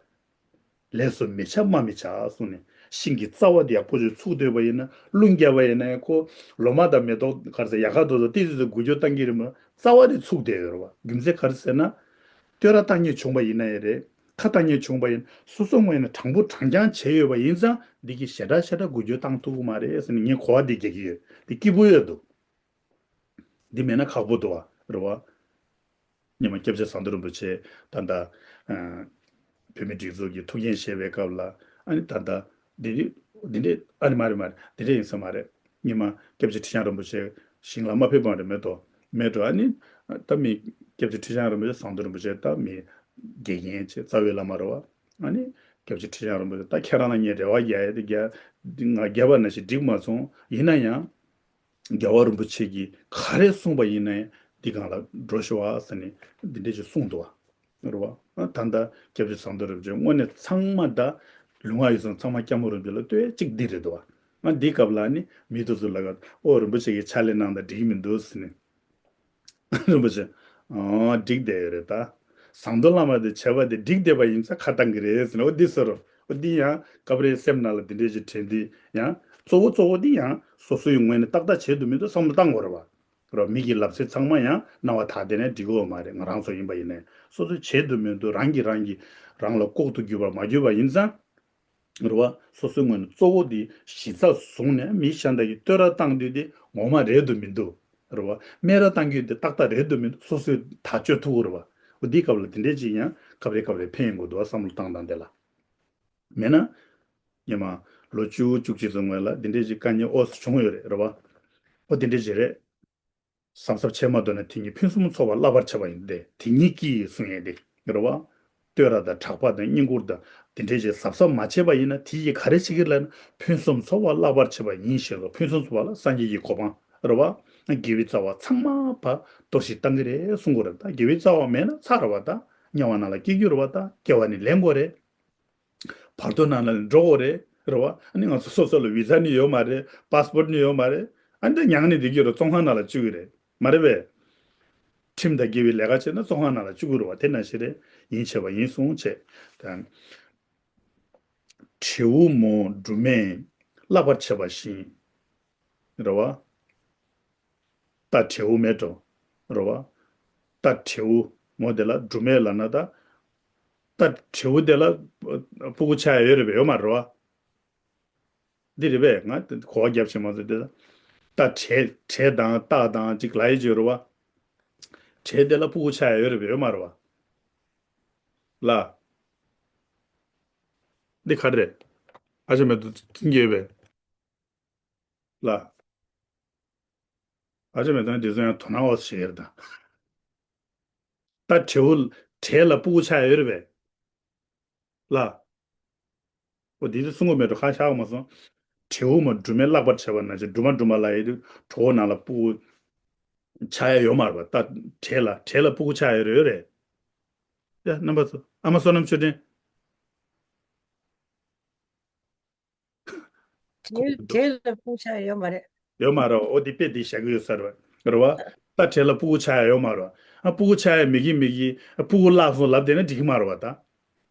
བ། ལས་སུ་མི་བྱ་སྨྲ་མི་བྱ་གསུངས་ནས་ཤིང་གི་རྩ་བ་དེ་ཡག་པོ་ཅིག་ཚུགས་སྡོད་པ་ཡིན་ན་རླུང་རྒྱབ་པ་ཡིན་ན་ཡང་ཁོ་ལོ་མ་དང་མེ་ཏོག་ག་རེ་ཟེར་ཡག་ཁ་དོ་དོ་ཏི་ཏི་ཏི་འགུལ་སྐྱོད་བཏང་གི་རེད་མ་རྩ་བ་དེ་ཚུགས་བསྡད་ཡོད་རེད་བ། རྒྱུ་མཚན་ག་རེ་ཟེར་ན། བསྟོད་ར་བཏང་མཁན་བྱུང་བ་ཡིན་ན་ཡང་རེད། ཁ་བཏང་མཁན་བྱུང་བ་ཡིན་སོ་སོ་ངོས་ནས་དྲང་པོ་དྲང་རྐྱང་བྱས་ཡོད་པ་ཡིན་ཙང་འདི་གི་ཞེ་དྲག་ཞེ་དྲག་འགུལ་སྐྱོད་བཏང་ཐུབ་ཀྱི་མ་རེད་ཟེར་ནས་ངས་གོ་བ་འདི་རྒྱག་གི་ཡོད། འདི་སྐྱིད་པོ་ཡོད་འདུག་འདི་མེད་ན་ཁག་པོ་འདུག་བ་རེད་བ། སྔོན་མ་སྐྱབས་རྗེ་ཟམ་གདོང་རིན་པོ་ཆེ་ད་ལྟ་ཨ་བོད་མི་སྒྲིག་འཛུགས་ཀྱི་ཐུགས་འགན་བཞེས་པའི་སྐབས་ལ་ཨ་ནི་ད་ལྟ་འདི་འདི་འདི་འདྲས་ཨ་ནི་མ་རེད་མ་རེད་འདི་འདྲས་ཡིན་ས་མ་རེད། སྔོན་མ་སྐྱབས་རྗེ་ཁྲི་བྱང་རིན་པོ་ཆེ་ཞིང་ལ་མ་ཕེབས་པ་རེད་མེད་དོ། མེད་འགྲོ་ཨ་ནི་ད་མི་སྐྱབས་རྗེ་ཁྲི་བྱང་རིན་པོ་ཆེ་ཟམ་གདོང་རིན་པོ་ཆེ་ད་མི་དགེ་རྒན་ཆེ་རྩ་བའི་བླ་མ་རེད་བ། ཨ་ནི་སྐྱབས་རྗེ་ཁྲི་བྱང་རིན་པོ་ཆེ་ད་ཁྱེད་རང་ལ་ངས་རེ་བ་རྒྱག་ཡ་དེ་རྒྱ་ང་རྒྱབ་པ་ན་ཞིག་འགྲིག་མ་སོང་། ཡིན་ན་ཡང་རྒྱལ་བ་རིན་པོ་ཆེ་གིས་ག་རེ་གསུངས་པ་ཡིན་ན་ཡང་འདི་སྒང་ལ་འགྲོ་ཤོག་ཨ་ཟེར་ནས་འདི་འདྲས་ཅིག་གསུངས་འདུག་བ། རེད་བ། ད་ལྟ་སྐྱབས་རྗེ་ཟམ་གདོང་རིན་པོ་ཆེ་དངོས་གནས་ཚང་མ་ད་ལུས་ངག་ཡིད་གསུམ་ཚང་མ་སྐྱབས་མགོན་རིན་པོ་ཆེ་ལ་བསྟོད་ཡ་གཅིག་འདི་རེད་འདུག་བ། ང་འདི་སྐབས་ལ་ནི་མི་དེ་ཚོ་ལ་ག་ཨོ་རིན་པོ་ཆེ་གིས་ཕྱག་ལས་གནང་དང་འགྲིག་མི་འདུག་ཟེར་ནས། རིན་པོ་ཆེ། ཨོ་འགྲིག་བསྡད་ཡོད་རེད་ད། ཟངས་མདོག་བླ་མ་དེ་བྱས་པ་དེ་འགྲིག་བསྡད་པ་ཡིན་ཙང་ཁ་བཏང་གི་རེད་ཟེར་ནས་ཨོ་འདི་ཟེར་རོ། ཨོ་འདི་ཡང་སྐབས་རེ་སེམས་ནང་ལ་འདི་འདྲས་ཅིག་དྲན་དུས་ཡང་གཙོ་བོ་གཙོ་བོ་འདི་ཡང་སོ་སོའི་ངོས་ནས་ཏག་ཏག་བྱེད་དུ་མི་འདུག་བསམ་བློ་བཏང་དགོས་རེད་བ། རོ། མི་གི་ལབ་ཚད་ཚང་མ་ཡང་རྣ་བ་དག་བསྡད་ནས་འགྲིག་གི་ཡོད་མ་རེད། ང་རང་ཚོ་ཡིན་པ་ཡིན་ནའི་སོ་སོས་བྱེད་དུ་མི་འདུག་རང་གིས་རང་གིས་རང་ལ་ལྐོག་ཏུ་གྱུར་པར་མ་གྱུར་པ་ཡིན་ཙང་། རེད་བ། སོ་སོའི་ངོས་ནས་གཙོ་བོ་འདི་གཞི་རྩ་བཟུང་ནས་མི་གཞན་དག་གིས་བསྟོད་ར་བཏང་དུས་དེ་ངོ་མ་རེད་དུ་མི་འདུག་རེད་བ། སྨད་ར་བཏང་རྒྱུ་དེ་ཏག་ཏག་རེད་དུ་མི་འདུག་སོ་སོས་ཐག་གཅོད་ཐུབ་ཀྱི་རེད་བ། འོ་འདིའི་སྐབས་ལ་དེ་འདྲས་ཅིག་ཡང་སྐབས་རེ་སྐབས་རེ་ཕན་ཡོན་དགོས་འདུག་བསམ་བློ་བཏང་སྟངས་དེ་ལ། མེད་ན། སྔོན་མ་ལོ་བཅུ་བཅུ་གཅིག་ཙམ་སྔོན་ལ་འདི་འདྲས་ཅིག་དཀའ་ངལ་ཨོ་སི་བྱུང་ཡོད་རེད། རེད་བ། ཨོ་དེ་འདྲས་ཅིག་རེད། གཟབ་གཟབ་བྱས་མ་འདུག་ན་དེ་ཉིད་ཕུན་སུམ་ཚོགས་པ་བརླག་པར་བྱེད་པ་ཡིན་ཏེ། དེ་ཉིད་ཀྱིས་གསུང་ཡས་ཏེ། རེད་བ། བསྟོད་ར་དང་གྲགས་པ་དང་བསྙེན་བཀུར་དང་དེ་འདྲས་ཅིག་གཟབ་གཟབ་མ་བྱས་པ་ཡིན་ན་དེ་ཡིས་ག་རེ་བྱེད་ཀྱི་ལབ་ན་ཕུན་སུམ་ཚོགས་པ་བརླག་པར་བྱེད་པ་ཡིན་ཞེས་སོ། ཕུན་སུམ་ཚོགས་པ་ལ་སངས་རྒྱས་ཀྱི་གོ་འཕང་རེད་བ། དགེ་བའི་རྩ་བ་ཚང་མ་ཕར་གཏོར་བཤིག་བཏང་གི་རེད་གསུང་གི་རེད། ད་དགེ་བའི་རྩ་བ་མེད་ན་ཚར་རེད་བ། ད་དམྱལ་བ་ནང་ལ་སྐྱེ་རྒྱུ་རེད་བ། ད་སྐྱེ་བ་ནི་ལེན་དགོས་རེད། བར་དོ་ནང་ལ་འགྲོ་དགོས་རེད། རེད་བ། ཨ་ནི་ང་ཚོ་སོ་སོ་ལ་བི་ཛ་ནི་ཡོད་མ་རེད། པ་སི་པོར་ནི་ཡོད་མ་རེད། ཨ་ནི་ད་མྱངས་ནས་བསྡད་ཀྱི་རེད། བཙོན་ཁང་ནང་ལ་བཅུག་གི་རེད། མ་རེད་པས། ཁྲིམས་དང་འགལ་བའི་ལས་ཀ་བྱས་ན་བཙོན་ཁང་ནང་ལ་བཅུག་གི་རེད་བ། དེ་ནང་བཞིན་རེད། ཡིན་བྱས་པ་ཡིན་གསུངས་བྱས། ད། བྲེའུ་མོ་འབྲུ་སྨན་བརླག་པར་བྱེད་པ་བཞིན། རེད་བ། རྟ་བྲེའུ་མེད་འགྲོ། རེད་བ། རྟ་བྲེའུ་མོ་དེ་ལ་འབྲུ་སྨན་ལབ་ན་ད། རྟ་བྲེའུ་དེ་ལ་ཕྲུ་གུ་ཆགས་ཡ་ཡོད་རེད་པས། ཡོད་མ་རེད་བ། འདི་རེད་པས། ང་དེ་གོ་བ་རྒྱབ་བྱས་མ་ཚོད་དེ། རྟ་བྲེ་བྲེ་དང་རྟ་དང་ཅིག་ལབ་ཡ་ཅིག་རེད་བ། བྲེ་དེ་ལ་ཕྲུ་གུ་ཆགས་ཡ་ཡོད་རེད་པས། ཡོད་མ་རེད་བ། ལ། འདི་ག་རེ་རེད། ཨ་ཅེ་མེ་ཏོག་ཐིང་གི་ཡོད་པས། ལ། ཨ་ཅེ་མེ་ཏོག་འདི་ཚོ་ཡང་དོ་སྣང་འོག་བྱེད་ཀྱི་རེད་ད། ད་བྲེའུ་བྲེ་ལ་ཕྲུ་གུ་ཆགས་ཡ་ཡོད་རེད་པས། ལ། འོ་འདི་ཚོ་གསུང་གི་མེད་འགྲོ། ཁ་ཤག་མ་སོང་། བྲེའུ་མོ་འབྲུ་སྨན་བརླག་པར་བྱེད་པ་ན་ཅི་འབྲུ་མ་འབྲུ་མ་ལ་ཡི་གྲོད་ཁོག་ནང་ལ་ཕྲུ་གུ་ཆགས་ཡ་ཡོད་མ་རེད་པ། ད་བྲེ་ལ་བྲེ་ལ་ཕྲུ་གུ་ཆགས་ཡ་ཡོད་རེད། ཡ་རྣམ་པ་ཚོ་ཨ་མ་བསོད་ནམས་ཆོས་སྒྲོན། བྲེ་བྲེ་ལ་ཕྲུ་གུ་ཆགས་ཡོད་མ་རེད། ཡོད་མ་རེད། འོ་དེ་དཔེ་དེ་བཞག་གི་ཡོད་ས་རེད་བ། རེད་བ། ད་བྲེ་ལ་ཕྲུ་གུ་ཆགས་ཡ་ཡོད་མ་རེད་བ། ཨ་ཕྲུ་གུ་ཆགས་ཡ་མེད་གི་མེད་གི་ཨ་ཕྲུ་གུ་བརླག་སོང་ལབ་བསྡད་ན་འགྲིག་གི་མ་རེད་བ་ད།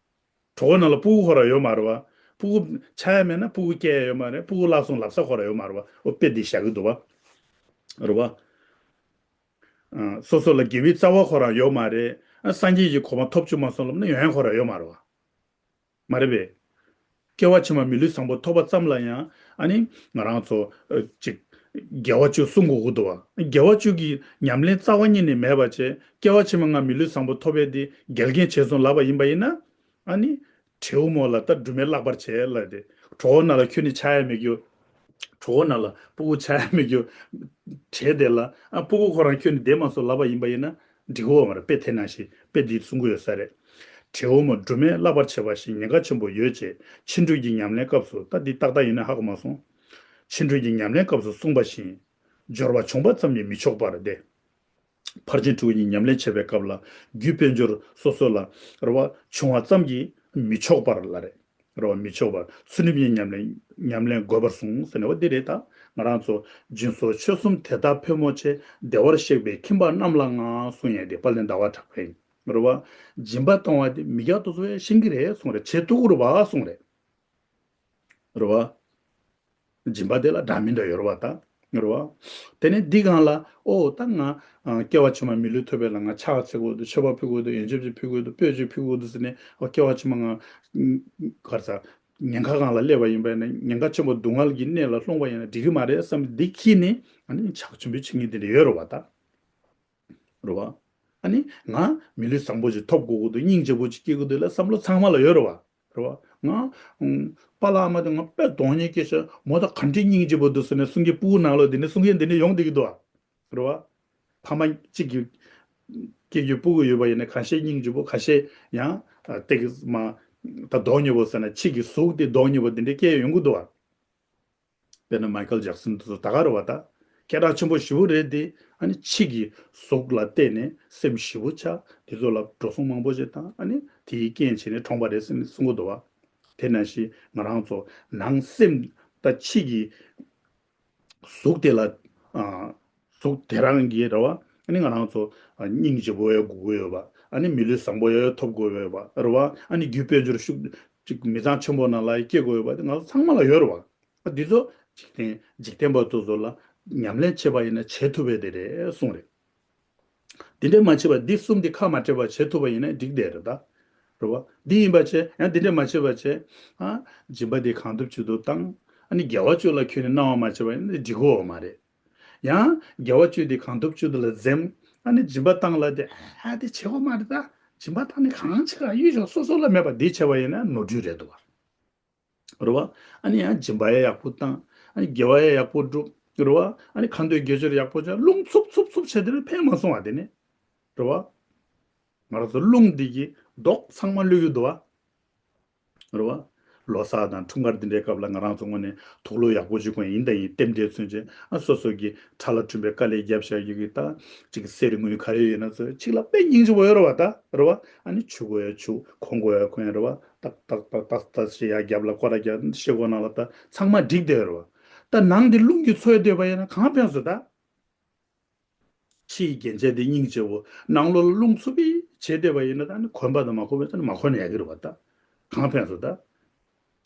གྲོད་ཁོག་ནང་ལ་ཕྲུ་གུ་ཁོ་རང་ཡོད་མ་རེད་བ། ཕྲུ་གུ་ཆགས་ཡ་མེད་ན་ཕྲུ་གུ་སྐྱེ་ཡ་ཡོད་མ་རེད། ཕྲུ་གུ་བརླག་སོང་ལབ་ས་ཁོ་རང་ཡོད་མ་རེད་བ། འོ་དཔེ་དེ་བཞག་གི་འདུག་བ། རེད་བ། ཨ་སོ་སོ་ལ་དགེ་བའི་རྩ་བ་ཁོ་རང་ཡོད་མ་རེད། ཨ་སངས་རྒྱས་ཀྱི་གོ་འཕང་ཐོབ་བཅུག་མ་སོང་ལབ་ན་ཡོན་ཁོ་རང་ཡོད་མ་རེད་བ། མ་རེད་པས། སྐྱེ་བ་ཕྱི་མ་མི་ལུས་བཟང་པོ་ཐོབ་པ་ཙམ་ལ་ཡང་ཨ་ནི་ང་རང་ཚོ་ཨ་ཅིག་དགེ་བ་བཅུ་བསྲུང་དགོས་ཀྱི་འདུག་བ། དགེ་བ་བཅུ་གི་ཉམས་ལེན་རྩ་བ་ཉིད་ནས་མེད་པ་བྱས། སྐྱེ་བ་ཕྱི་མ་ང་མི་ལུས་བཟང་པོ་ཐོབ་པའི་དེ་འགལ་རྐྱེན་བྱས་སོང་ལབ་པ་ཡིན་པ་ཡིན་ན། ཨ་ནི། བྲེའུ་མོ་ལ་ད་འབྲུ་སྨན་བརླག་པར་བྱེད་ལབ་དེ། གྲོད་ཁོག་ནང་ལ་ཁྱོད་ནི་ཆགས་ཡ་མེད་རྒྱུ། གྲོད་ཁོག་ནང་ལ་ཕྲུ་གུ་ཆགས་ཡ་མེད་རྒྱུ། བྲེ་དེ་ལ་ཨ་ཕྲུ་གུ་ཁོ་རང་ཁྱོད་ནི་བསྡད་མ་སོང་ལབ་པ་ཡིན་པ་ཡིན་ན། འགྲིག་གི་ཡོད་མ་རེད། དཔེ་དེ་ནང་བཞིན་དཔེ་འདི་གསུང་གི་ཡོད་ས་རེད། བྲེའུ་མོ་འབྲུ་སྨན་བརླག་པར་བྱེད་པ་བཞིན་ཉེན་ཁ་ཆེན་པོ་ཡོད་ཅེས་ཕྱི་འགྲོས་ཀྱི་ཉམས་ལེན་སྐབས་སུ། ད་འདི་ཏག་ཏག་ཡིན་ན་ཧ་གོ་མ་སོང་། ཕྱི་འགྲོས་ཀྱི་ཉམས་ལེན་སྐབས་སུ་གསུངས་པ་བཞིན། སྦྱོར་བ་བྱུང་བ་ཙམ་གྱིས་མི་ཆོག་པར་ཏེ། ཕར་ཕྱིན་དྲུག་གི་ཉམས་ལེན་བྱེད་པའི་སྐབས་ལ་རྒྱུ་དཔལ་འབྱོར་སོ་སོ་ལ་རེ་བ་བྱུང་བ་ཙམ་གྱིས་མི་ཆོག་པར་ལ་རེ། རེ་བ་མི་ཆོག་པར་ཚུལ་ཁྲིམས་ཀྱི་ཉམས་ལེན་ཉམས་ལེན་དགོས་པར་གསུངས་ཟེར་ནས་འོ་འདི་རེད། ད་ང་རང་ཚོ་སྦྱིན་སོགས་ཆོས་གསུམ་དེ་དག་ཕལ་མོ་ཆེ་བདེ་བར་གཤེགས་པའི་ཁྱིམ་པ་རྣམས་ལ་ངང་གསུང་ཡས་དེ་དཔལ་ལྡན་ཟླ་བ་གྲགས་པས་རེ་བ་སྦྱིན་པ་གཏོང་བ་དེ་མི་སྐྱ་དེ་ཚོ་ཡང་ཤེས་ཀྱི་རེད་གསུངས་རེད། བྱེད་ཐུབ་ཀྱི་རེད་བ་གསུངས་རེད། རེད་བ། སྦྱིན་པ་དེ་ལ་འདྲ་མི་འདྲ་ཡོད་རེད་བ་ད། རེད་བ། དེ་ནས་འདི་སྒང་ལ་ཨོ་ད་ང་ཨ་སྐྱེ་བ་ཕྱི་མ་མི་ལུས་ཐོབ་པའི་ལ་ང་ཕྱག་འཚལ་དགོས་འདུག་མཆོད་པ་ཕུལ་དགོས་འདུག་ཡོན་ཆབ་ཅིག་ཕུལ་དགོས་འདུག་སྤོས་ཅིག་ཕུལ་དགོས་འདུག་ཟེར་ནས་ཨོ་སྐྱེ་བ་ཕྱི་མ་ང་གར་ས་ཉེན་ཁ་སྒང་ལ་སླེབས་པ་ཡིན་པ་ཡིན་ན་ཉེན་ཁ་ཆེན་པོ་སྡུག་བསྔལ་གྱི་གནས་ལ་ལྷུང་བ་ཡིན་ན་འགྲིག་གི་མ་རེད་བསམ་འདི་ཁྱི་ནི་ཨ་ནི་ཕྱག་མཆོད་འབུལ་བྱེད་མཁན་དེ་འདྲ་ཡོད་རེད་བ་ད། རེད་བ། ཨ་ནི་ང་མི་ལུས་བཟང་པོ་ཅིག་ཐོབ་དགོས་ཀྱི་འདུག་སྙིང་རྗེ་པོ་ཅིག་སྐྱེ་གི་འདུག་ལ་བསམ་བློ་ཚང་མ་ལ་ཡོད་རེད་བ། རེད་བ། ང་ཨུམ་པཱ་ལགས་ཨ་མ་དེ་ང་དཔེ་གདོང་ཉེས་སྐྱེ་ཤག་མོ་ད་ག་འདྲའི་སྙིང་རྗེ་པོ་འདུག་ཟེར་ནས་གསུང་གི་སྤུ་གུ་ནང་ལོགས་འདི་ནས་གསུང་གི་འདི་ནས་ཡོང་བསྡད་ཀྱི་འདུག་བ། རེད་བ། ཕ་མ་གཅིག་གི་སྐྱེ་རྒྱུའི་སྤུ་གུ་ཡོད་པ་ཡིན་ན་ཁ་ཤས་སྙིང་རྗེ་པོ་ཁ་ཤས་ཡང་ཏེག་མ་ད་གདོང་ཉེས་པོ་ཟེར་ན་ཕྱི་གི་གཟུགས་དེ་གདོང་ཉེས་པོ་འདི་འདྲའི་སྐྱེ་ཡོང་གི་འདུག་བ། དཔེར་ན་མའི་ཁལ་ཇེག་སན་དེ་ཚོ་ད་ག་རེད་བ་ད། སྐད་གྲགས་ཆེན་པོ་ཞེ་པོ་རེད་དེ། ཨ་ནི་ཕྱི་གི་གཟུགས་ལ་བལྟས་ནས་སེམས་ཞེ་པོ་ཆགས་དེ་ཚོ་ལ་འགྲོ་སོང་མང་པོ་ཞིག་བཏང་ཨ་ནི་དེའི་རྐྱེན་བྱས་ནས་གྲོངས་པ་རེད་ཟེར་ནས་གསུང་གི་འདུག་བ། དེ་ནང་བཞིན་ང་རང་ཚོ་ནང་སེམས་ ད་ཕྱི་གི་གཟུགས་དེ་ལ། ཨ། གཟུགས་དེ་རང་གི་རེད་བ། ཨ་ནི་ང་རང་ཚོ་ཨ་སྙིང་རྗེ་པོ་ཡོད་དགོས་ཀྱི་ཡོད་པ། ཨ་ནི་མི་ལུས་བཟང་པོ་ཡོད་ཐོབ་དགོས་ཡོད་པ་རེད་བ། ཨ་ནི་རྒྱུ་དཔལ་འབྱོར་ཤུགས་ཅིག་མི་ཚང་ཆེན་པོ་ནང་ལ་སྐྱེ་དགོས་ཡོད་པ་དེ་ང་ཚོ་ཚང་མ་ལ་ཡོད་རེད་བ། ཨ་འདི་ཚོ་འཇིག་རྟེན་འཇིག་རྟེན་པ་དེ་ཚོ་ལ་ཉམས་ལེན་བྱེད་པ་ཡིན་ན་བྱེད་ཐུབ་པའི་དེ་རེད་གསུངས་རེད། འདི་འདྲས་མ་བྱས་པ། འདི་གསུམ་འདི་ཁ་མ་བྲལ་བ་བྱེད་ཐུབ་པ་ཡིན་ན་འགྲིག་བསྡད་རེད་ད། རེད་བ། འདི་ཡིན་པ་བྱས། ཡང་འདི་འདྲས་མ་བྱས་པ་བྱས། ཨ། སྦྱིན་པ་འདི་གང་ཐུབ་ཅི་ཐུབ་བཏང་། ཨ་ནི་དགེ་བ་བཅུ་ལ་ཁྱོན་ནས་སྣང་བ་མ་བྱས་པ་ཡིན་ན་འགྲིག་གི་ཡོད་མ་རེད། ཡང་དགེ་བ་བཅུ་འདི་གང་ཐུབ་ཅི་ཐུབ་ལ་འཛེམ། ཨ་ནི་སྦྱིན་པ་བཏང་ལ་དེ། ཨ་དེ་བྱེད་དགོས་མ་རེད་ད། སྦྱིན་པ་བཏང་ནས་གང་བྱེད་ག་ཡུལ་ཕྱོགས་སོ་སོ་ལ་མེད་པ་འདི་བྱས་པ་ཡིན་ན་ནོར་འཁྲུལ་རེད་འདུག་བ། རེད་བ། ཨ་ནི་ཡང་སྦྱིན་པ་ཡང་ཡག་པོ་བཏང་། ཨ་ནི་དགེ་བ་ཡང་ཡག་པོ་བསྒྲུབ། རེད་བ། ཨ་ནི་ཁ་འདོན་དགེ་སྦྱོར་ཡག་པོ་བྱས། རླུང་འཚུབ་འཚུབ་འཚུབ་བྱས་དེ་ནི་ཕན་མ་སོང་བ་དེ་ནི། རེད་བ། ང་རང་ཚོ་རླུང་འདི་གི་མདོག་ཚང་མ་བླུགས་ཡོད་འདུག་བ། རེད་བ། ལོ་གསར་དང་འཁྲུངས་སྐར་འདི་འདྲའི་སྐབས་ལ་ང་རང་ཚོ་དངོས་གནས་དུག་ལོག་ཡག་པོ་ཅིག་གོན་ཡིན་ད་ཡིན། རྟེན་འབྲེལ་མཚོན་བྱེད། ཨ་སོ་སོ་གི་ཁྲ་ལ་གྲིམ་པའི་དཀའ་ལས་བརྒྱབ་བཞག་ཡོད་ཀྱི་ད། ཅིག་གསེར་དངུལ་ག་རེ་ཡོད་ན་ཚོ་ཅིག་ལ་དཔེ་སྙིང་རྗེ་པོ་ཡོད་རེད་བ་ད། རེད་བ། ཨ་ནི་ཆུ་དགོས་ཡ་ཆུ། གོན་དགོས་ཡ་གོན། རེད་བ། ཏག་ཏག་ཏག་ཏག་ཏག་ཞེས་ཡ་རྒྱབ་ལ་སྐོར་ར་རྒྱབ་ཤེལ་སྒོ་ནང་ལ་ད་ཚང་མ་འགྲིག་བསྡད་ཡོད་རེད་བ། ད་ནང་འདི་རླུང་གིས་འཚོ་ཡ་བསྡད་པ་ཡིན་ན་གང་ཕན་སོང་ད། ཕྱིའི་རྒྱན་ཆ་དེ་སྙིང་རྗེ་པོ། ནང་ལོགས་ལ་རླུང་འཚུབ་པའི་བྱས་བསྡད་པ་ཡིན་ན་ད་ནི་གོན་པ་དང་མ་གོན་པ་ད་ནི་མ་གོན་ཡ་གི་རེད་བ་ད། གང་ཕན་སོང་ད།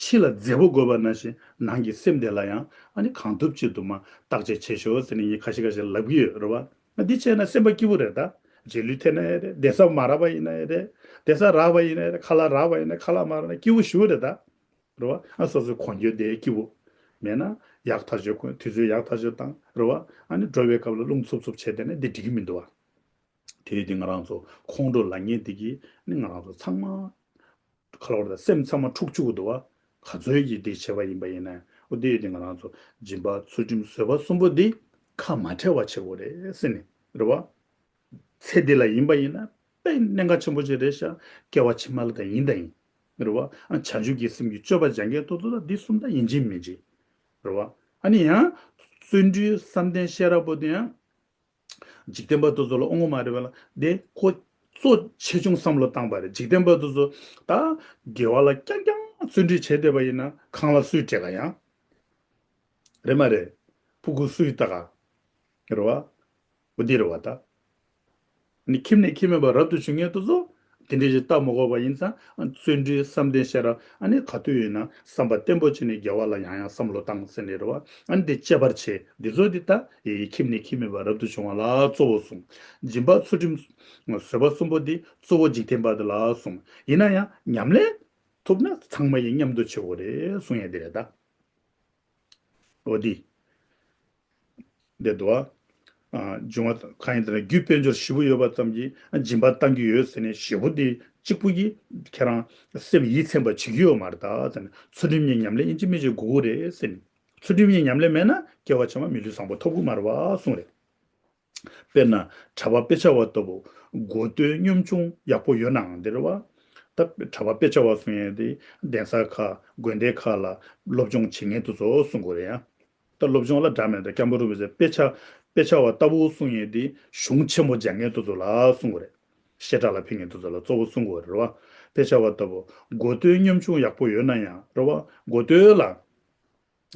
ཕྱི་ལ་མཛེས་པོ་དགོས་པ་ནང་བཞིན་ནང་གི་སེམས་དེ་ལ་ཡང་ཨ་ནི་གང་ཐུབ་ཅི་ཐུབ་མ་བརྟག་དཔྱད་བྱེད་ཤོག་ཟེར་ནས་ངས་ཁ་ཤས་ཁ་ཤས་ལབ་ཀྱི་ཡོད་རེད་བ། ཨ་འདི་བྱས་ན་སེམས་པ་སྐྱིད་པོ་རེད་ད། རྗེས་ལུས་ཐེབས་ན་ཡང་རེད། བསྡད་ས་མ་རག་པ་ཡིན་ན་ཡང་རེད། བསྡད་ས་རག་པ་ཡིན་ན་ཡང་རེད། ཁ་ལག་རག་པ་ཡིན་ན། ཁ་ལག་མ་རག་ན་སྐྱིད་པོ་ཞེ་པོ་རེད་ད། རེད་བ། ཨ་སོ་སོའི་གོན་རྒྱུ་དེ་སྐྱིད་པོ། མེད་ན་ཡག་ཐག་ཆོད་གོན། དུས་ཚོད་ཡག་ཐག་ཆོད་བཏང་། རེད་བ། ཨ་ནི་འགྲོ་བའི་སྐབས་ལ་རླུང་འཚུབ་འཚུབ་བྱས་བསྡད་ན་འདི་འགྲིག་གི་མི་འདུག་བ། དེ་ཡོད་དེ་ང་རང་ཚོ་ཁོང་ཁྲོ་ལངས་མཁན་དེ་གིས་ནི་ང་རང་ཚོ་ཚང་མ་ག་ལ་བར་དང་སེམས་ཚང་མ་འཁྲུག་བཅུག་གི་འདུག་བ། ག་ཚོད་ཀྱིས་དེ་བྱས་པ་ཡིན་པ་ཡིན་ན། འོ་དེ་ཡོད་དེ་ང་རང་ཚོ་སྦྱིན་པ་ཚུལ་ཁྲིམས་བཟོད་པ་གསུམ་པོ་འདི་ཁ་མ་བྲལ་བ་བྱེད་དགོས་རེད་ཟེར་ནས། རེད་བ། ཚེ་འདི་ལ་ཡིན་པ་ཡིན་ན་དཔེ་གནད་འགག་ཆེན་པོ་ཅིག་རེད་ཤག་སྐྱེ་བ་ཕྱི་མ་ལ་ད་ཡིན་ད་ཡིན། རེད་བ། ཨ་བྱང་ཆུབ་ཀྱི་སེམས་ཀྱི་སྤྱོད་པ་སྦྱང་མཁན་ཏོག་ཏོག་ད་འདི་གསུམ་ད་ཡིན་གཅིག་མིན་གཅིག་རེད་བ། ཨ་ནི་ཡང་བརྩོན་འགྲུས་བསམ་གཏན་ཤེས་རབ་པོ་དེ་ཡང་འཇིག་རྟེན་པ་ཏོག་ཏོག་ལ་ཨོ་ངོ་མ་རེད་བ་ལ། དེ་ཁོ་གཙོ་ཆེ་ཆུང་བསམ་བློ་བཏང་པ་རེད། འཇིག་རྟེན་པ་ཏོག་ཏོག་ད་དགེ་བ་ལ་རྐྱང་རྐྱང་བརྩོན་འགྲུས་བྱས་བསྡད་པ་ཡིན་ན་གང་ལ་སུས་སྤྲད་ག་ཡང་། རེད་མ་རེད། ཕྲུ་གུ་སུས་ལྟ་ག་རེད་བ། འོ་འདི་རེད་བ་ད། ནི་ཁྱིམ་ནས་ཁྱིམ་མེད་པར་རབ་ཏུ་བྱུང་མཁན་དེ་ཚོ་དེ་འདྲ་ཞིག་ལྟ་མི་དགོས་པ་ཡིན་ཙང་། བརྩོན་འགྲུས་བསམ་གཏན་ཤེས་རབ། ཨ་ནི་ག་དུས་ཡིན་ན་བསམ་པ་བརྟན་པོ་བྱས་ནས་དགེ་བ་ལ་ཡང་ཡང་བསམ་བློ་བཏང་ཟེར་ནས་རེད་བ། ཨ་ནི་དེ་གཅེས་པར་བྱེད། འདི་ཚོ་འདི་ད་ཡི་ཁྱིམ་ནས་ཁྱིམ་མེད་པར་རབ་ཏུ་བྱུང་བ་ལ་གཙོ་བོ་གསུངས། སྦྱིན་པ་ཚུལ་ཁྲིམས་བཟོད་པ་གསུམ་པོ་འདི་གཙོ་བོ་འཇིག་རྟེན་པ་འདི་ལ་གསུངས། ཡིན་ན་ཡང་ཉམས་ལེན་ཐུབ་ན་ཚང་མ་ཡི་མཉམ་དུ་བྱེད་དགོས་རེད་གསུང་ཡས་འདི་རེད་ད། འོ་འདི། འདི་འདུག་ཨ། འབྱུང་བ་གང་ཡིན་ཟེར་ན། རྒྱུ་དཔལ་འབྱོར་ཞེ་པོ་ཡོད་པ་ཙམ་གྱིས་སྦྱིན་པ་བཏང་གི་ཡོད་ཟེར་ནས་ཞེ་པོ་འདི་གཅིག་པུ་གིས་ཁྱེད་རང་སེམས་ཡིད་ཚིམ་པ་བྱེད་ཀྱི་ཡོད་མ་རེད་ད་ཟེར་ནས། ཚུལ་ཁྲིམས་གཉིས་ཉམས་ལེན་ཡིན་གཅིག་མིན་གཅིག་དགོས་ཀྱི་རེད་ཟེར་ནས། ཚུལ་ཁྲིམས་གཉིས་ཉམས་ལེན་མེད་ན་སྐྱེ་བ་ཕྱི་མ་མི་ལུས་བཟང་པོ་ཐོབ་ཀྱི་མ་རེད་བ་གསུངས་རེད། དཔེར་ན་གྲྭ་པ་དཔེ་ཆ་བ་ལྟ་བུ་གོ་དོན་སྙོམས་ཆུང་ཡག་པོ་ཡོད་ནའང་འདི་རེད་བ། ད་གྲྭ་པ་དཔེ་ཆ་བ་གསུང་ཡས་དེ་གདན་ས་ཁག་དགོན་སྡེ་ཁག་ལ་སློབ་སྦྱོང་བྱེད་མཁན་དེ་ཚོ་གསུང་དགོས་རེད་ཡ། ད་སློབ་སྦྱོང་ལ་འདྲ་མེད་ད། སྐྱབས་མགོན་རིན་པོ་ཆེ་དཔེ་ཆ་དཔེ་ཆ་བ་ལྟ་བུ་གསུང་ཡས་དེ་གཞུང་ཆེན་མོ་སྦྱང་མཁན་དེ་ཚོ་ལ་གསུང་དགོས་རེད། བཤད་གྲྭ་ལ་ཕེབས་མཁན་དེ་ཚོ་ལ་གཙོ་བོ་གསུང་དགོས་རེད་བ། དཔེ་ཆ་བ་ལྟ་བུ་གོ་དོན་སྙོམས་ཆུང་ཡག་པོ་ཡོད་ན་ཡང་རེད་བ། གོ་དོན་ལ།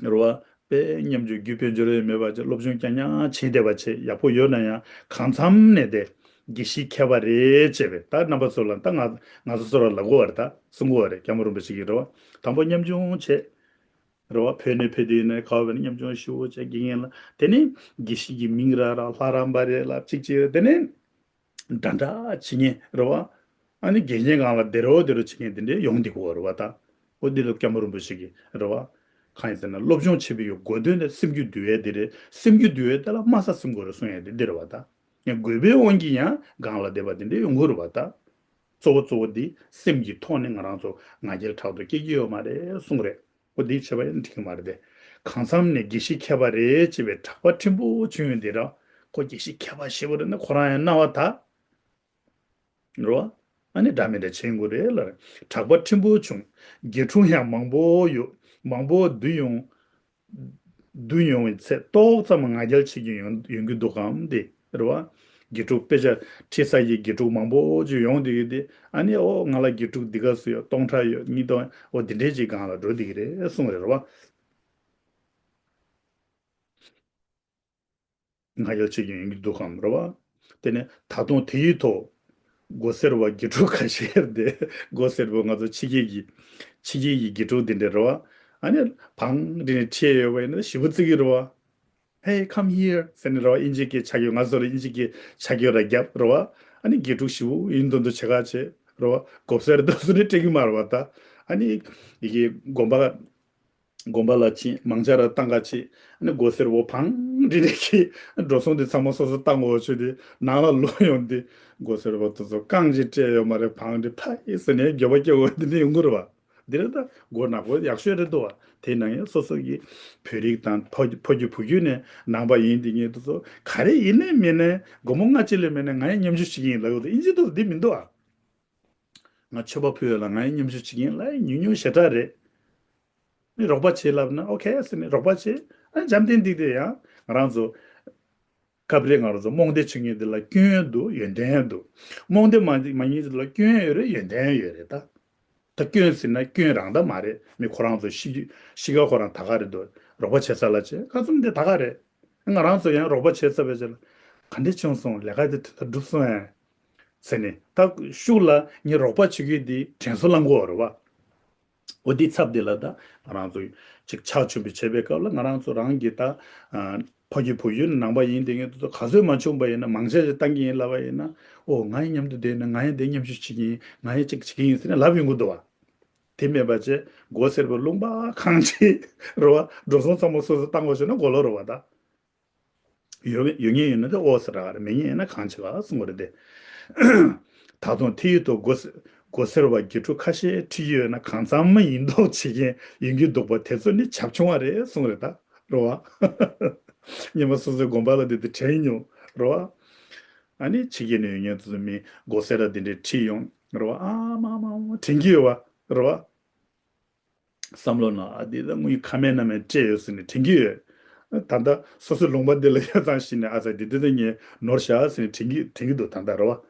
རེད་བ། དཔེ་ཉམས་ཆུང་རྒྱུ་དཔལ་འབྱོར་ཡོད་མེད་པ་བྱས། སློབ་སྦྱོང་རྐྱང་རྐྱང་བྱས་བསྡད་པ་བྱས་ཡག་པོ་ཡོད་ན་ཡང་གང་འཚམ་ནས་དེ་དགེ་བཤེས་མཁས་པ་རེད་ཅེས་པས། ད་རྣམ་པ་ཚོ་ལ་ད་ང་ང་ཚོ་ཚོ་ར་ལབ་དགོས་པ་རེད། ད་གསུང་དགོས་པ་རེད། སྐྱབས་མགོན་རིན་པོ་ཆེ་གིས་རེད་བ། དང་པོ་ཉམ་ཆུང་བྱས། རེད་བ། བོད་ནས་ཕེབས་དུས་ནས་ག་བ་བས་ན་ཉམ་ཆུང་ཞེ་པོ་བྱས་དགེ་རྒན་ལ། དེ་ནས་དགེ་བཤེས་ཀྱི་མིང་རག་རག་ལྷ་རམས་པ་རེད་ལབ་ཅིག་ཅིག་རེད། དེ་ནས། འདྲ་འདྲ་བྱེད་མཁན་རེད་བ། ཨ་ནི་དགེ་རྒན་སྒང་ལ་བདེ་རོགས་བདེ་རོགས་བྱེད་མཁན་དེ་འདྲས་ཡོང་བསྡད་ཀྱི་ཡོད་རེད་བ་ད། འོ་འདི་ལ་སྐྱབས་མགོན་རིན་པོ་ཆེ་གིས་རེད་བ། གང་ཡིན་ཟེར་ན་སློབ་སྦྱོང་བྱེད་པའི་ཡོ་གོ་དོན་དེ་སེམས་རྒྱུད་འདུལ་བའི་དེ་རེད། སེམས་རྒྱུད་འདུལ་བའི་དེ་ལ་དམའ་ས་ཟིན་དགོས་རེད་གསུང་ཡས་དེ་འདི་རེད་བ་ད། ཡང་དགོས་པའི་དབང་གིས་ཡང་སྒང་ལ་བསྡད་པ་དེ་འདྲས་ཡོང་གི་རེད་བ་ད། གཙོ་བོ་གཙོ་བོ་འདི་སེམས་ཀྱི་ཐོག་ནས་ང་རང་ཚོ་ང་རྒྱལ་དྲག་ཏུ་སྐྱེ་གི་ཡོད་མ་རེད་གསུང་རེད། ཨོ་འདི་བྱས་པ་ཡིན་འགྲིག་གི་མ་རེད་དེ། གང་འཚམ་ནས་དགེ་བཤེས་མཁས་པ་རེད་ཅེས་པའི་གྲགས་པ་ཕྲན་བུ་བྱུང་ཡོད་འདི་ར། ཁོ་དགེ་བཤེས་མཁས་པ་ཞེ་པོ་རེད་ན་ཁོ་རང་ཡང་སྣང་བ་དག་རེད་བ། ཨ་ནི་འདྲ་མི་འདྲ་བྱེད་དགོས་རེད་ལ། གྲགས་པ་ཕྲན་བུ་བྱུང་། དགེ་ཕྲུག་ཡང་མང་པོ་ཡོད། མང་པོ་བསྡུ་ཡོང་། བསྡུ་ཡོང་བའི་ཚེ་ཏོག་ཙམ་ང་རྒྱལ་བྱེད་ཀྱི་ཡོང་ཡོང་གི་འདུག་གམ་དེ་རེད་བ། དགེ་ཕྲུག་དཔེ་ཆ་ཁྲིད་ས་ཀྱི་དགེ་ཕྲུག་མང་པོ་ཅིག་ཡོང་བསྡད་ཀྱི་དེ། ཨ་ནི་ཨོ་ང་ལ་དགེ་ཕྲུག་འདི་ག་སུ་ཡོད། སྟོང་ཕྲག་ཡོད། ཉིས་སྟོང་ཨོ་འདི་འདྲས་ཅིག་སྒང་ལ་འགྲོ་བསྡད་ཀྱི་རེད་གསུངས་རེད་བ། ང་རྒྱལ་ཆེ་གི་ཡོང་གི་འདུག་གམ་རེད་བ། དེ་ནས་ད་དུང་དེའི་ཐོག་མགོ་སེར་བ་དགེ་ཕྲུག་ཁ་ཤས་དེ། མགོ་སེར་བ་ང་ཚོ་ཕྱི་རྒྱལ་གྱི་ཕྱི་རྒྱལ་གྱི་དགེ་ཕྲུག་དེ་འདྲ་རེད་བ། ཨ་ནི་བང་འདི་ནས་ཁྲིད་ཡོད་པ་ཡིན་ན་ཞེ་པོ་བརྩི་གི་རེད་བ། Hey, come here ཟེར་ནས་རེད་བ། ཨིན་ཇི་སྐད་ཆ་རྒྱུ། ང་ཚོ་ལ་ཨིན་ཇི་སྐད་ཆ་རྒྱུ་ར་རྒྱབ་རེད་བ། ཨ་ནི་དགེ་ཕྲུག་ཞེ་པོ་ཡིན་མདོག་མདོག་བྱེད་ག་བྱེད་རེད་བ། མགོ་སེར་དེ་ཚོ་ནི་སྤྲད་གི་མ་རེད་བ་ད། ཨ་ནི་ཡི་གེ་དགོན་པ་དགོན་པ་ལ་ཕྱིན། མང་ཇ་ར་བཏང་ག་ཕྱིན། ཨ་ནི་མགོ་སེར་བོ་བང་འདི་ནས་ཁྱེར། འགྲོ་སོང་དེ་ཚང་མ་སོ་སོ་བཏང་དགོས་བྱུང་སྟེ་ནང་ལ་ལོག་ཡོང་སྟེ། མགོ་སེར་བོ་དེ་ཚོ་རྐང་གཅིག་སྤྲད་ཡོད་མ་རེད། བང་འདི་ཕ་ཡི་ཟེར་ནས་འགྱོད་པ་སྐྱེ་དགོས་དེ་འདྲ་ཡོང་གི་རེད་བ། འདི་རེད་ད། མགོ་ནག་པོ་ཡག་ཤོས་རེད་འདུག་བ། དེ་ནང་ཡང་སོ་སོ་གི་བོད་རིགས་དང་ཕ་ཕ་རྒྱུད་བུ་རྒྱུད་ནས་ནང་པ་ཡིན་དེ་ངས་དེ་ཚོ་ག་རེ་ཡིན་ནའི་མིན་ནའི་སྒོར་མོ་ལྔ་གཅིག་ལས་མེད་ནའི་ང་ཡང་མཉམ་ཞུགས་བྱེད་ཀྱི་ཡིན་ལབ་ཡོད་དེ། ཨིན་ཇི་དེ་ཚོ་འདི་མི་འདུག་ཨ། ང་མཆོད་པ་ཕུལ་ཡོད་ལ་ང་ཡང་མཉམ་ཞུགས་བྱེད་ཀྱི་ཡིན་ལབ་ཉུང་ཉུང་ཞེ་དྲག་རེད། ནི་རོགས་པ་བྱེད་ལབ་ན་ཨོ་ཁེ་ཟེར་ནས་རོགས་པ་བྱེད། ཨ་འཇམ་ཐིང་ཐིང་དེ་ཡང་ང་རང་ཚོ་སྐབས་རེ་ང་རང་ཚོ་རྨོངས་དད་བྱེད་མཁན་དེ་ལ་སྐྱོན་ཡང་འདུག་ཡོན་ཏན་ཡང་འདུག་རྨོངས་དད་མ་མ་ཡིན་དེ་ལ་སྐྱོན་ཡང་ཡོད་རེད། ཡོན་ཏན་ཡང་ཡོད་རེད་ད། ད་སྐྱོན་ཟེར་ན་སྐྱོན་རང་ད་མ་རེད། མི་ཁོ་རང་ཚོ་གཤིས་གཤིས་ཀ་ཁོ་རང་ད་ག་རེད་འདུག་རོགས་པ་བྱེད་ས་ལ་བྱེད་ག་ཚོད་འདི་ད་ག་རེད། ང་རང་ཚོ་ཡང་རོགས་པ་བྱེད་ས་བས་ཅི་ལ་ག་འདྲ་བྱུང་སོང་། ལས་ཀ་དེ་དེ་ལྟར་འགྲུབ་སོང་ཨེ། ཟེར་ནས་ད་ཤུགས་ལ་ངས་རོགས་པ་བྱེད་རྒྱུ་དེ་དྲན་གསོ་བསླང་དགོས་རེད་བ། འོ་དེའི་ཚབ་དེ་ལ་ད་ང་རང་ཚོ་ཅིག་ཕྱག་མཆོད་འབུལ་བྱེད་པའི་སྐབས་ལ་ང་རང་ཚོ་རང་གི་ད་ཕ་རྒྱུད་བུ་རྒྱུད་ནང་པ་ཡིན་དེ་ངས་ད་ག་ཚོད་མ་བྱུང་པ་ཡིན་ན་མང་ཆེ་ཞིག་བཏང་གི་ཡིན་ལབ་པ་ཡིན་ན། ཨོ་ང་ཡི་མཉམ་དུ་བསྡད་ན་ང་ཡི་དེ་མཉམ་ཞུགས་བྱེད་ཀྱི་ཡིན། ང་ཡི་ཅིག་བྱེད་ཀྱི་ཡིན་ཟེར་ནས་ལབ་ཡོང་གི་འདུག་བ། དེ་མེད་པ་བྱས་མགོ་སེར་པོ་ལུང་པ་གང་ཆེ་རེད་བ། འགྲོ་སོང་ཚང་མ་སོ་སོ་བཏང་དགོས་བྱུང་ན་མགོ་ལོག་རེད་བ་ད། ཡོད་ཡོད་ངེས་ཡོད་ན་དེ་ཨོ་ཟེར་ར་རེད། མེད་ངེས་ཡོད་ན་གང་བྱེད་ག་གསུང་གི་རེད་དེ། ད་དུང་དེ་ཡི་ཐོག་མགོ་སེ་མགོ་སེར་བ་དགེ་ཕྲུག་ཁ་ཤས་ཁྲིད་ཀྱི་ཡོད་ན་གང་འཚམ་མ་ཡིན་མདོག་བྱེད་མཁན་ཡོང་གི་འདུག་པ། དེ་ཚོ་ནི་བྱབ་ཆུང་བ་རེད་གསུང་རེད་ད། རེད་བ། སྔོན་མ་སོ་སོའི་དགོན་པ་ལ་དེ་དེ་དྲན་མྱོང་རེད་བ། ཨ་ནི་ཕྱི་རྒྱལ་ནས་ཡོང་མཁན་དེ་ཚོ་མི་མགོ་སེར་ར་དེ་འདྲས་ཁྲིད་ཡོང་རེད་བ། ཨ་མ་མ་མ་དྲན་གྱི་ཡོད་བ་རེད་བ། བསམ་བློ་ནང་ཨ་འདི་ད་དངུལ་ཁ་མེད་སྣ་མེད་སྤྲད་ཡོད་ཟེར་ནས་དྲན་གྱི་ཡོད། ད་ལྟ་སོ་སོའི་ལུང་པ་འདི་ལ་ཡ་ཚང་ཞིག་ནས་ཨ་ཙི་འདི་འདི་ད་ངས་ནོར་བཞག་ཟེར་ནས་དྲན་གྱི་དྲན་གྱི་འདུག་ད་ལྟ་རེད་བ།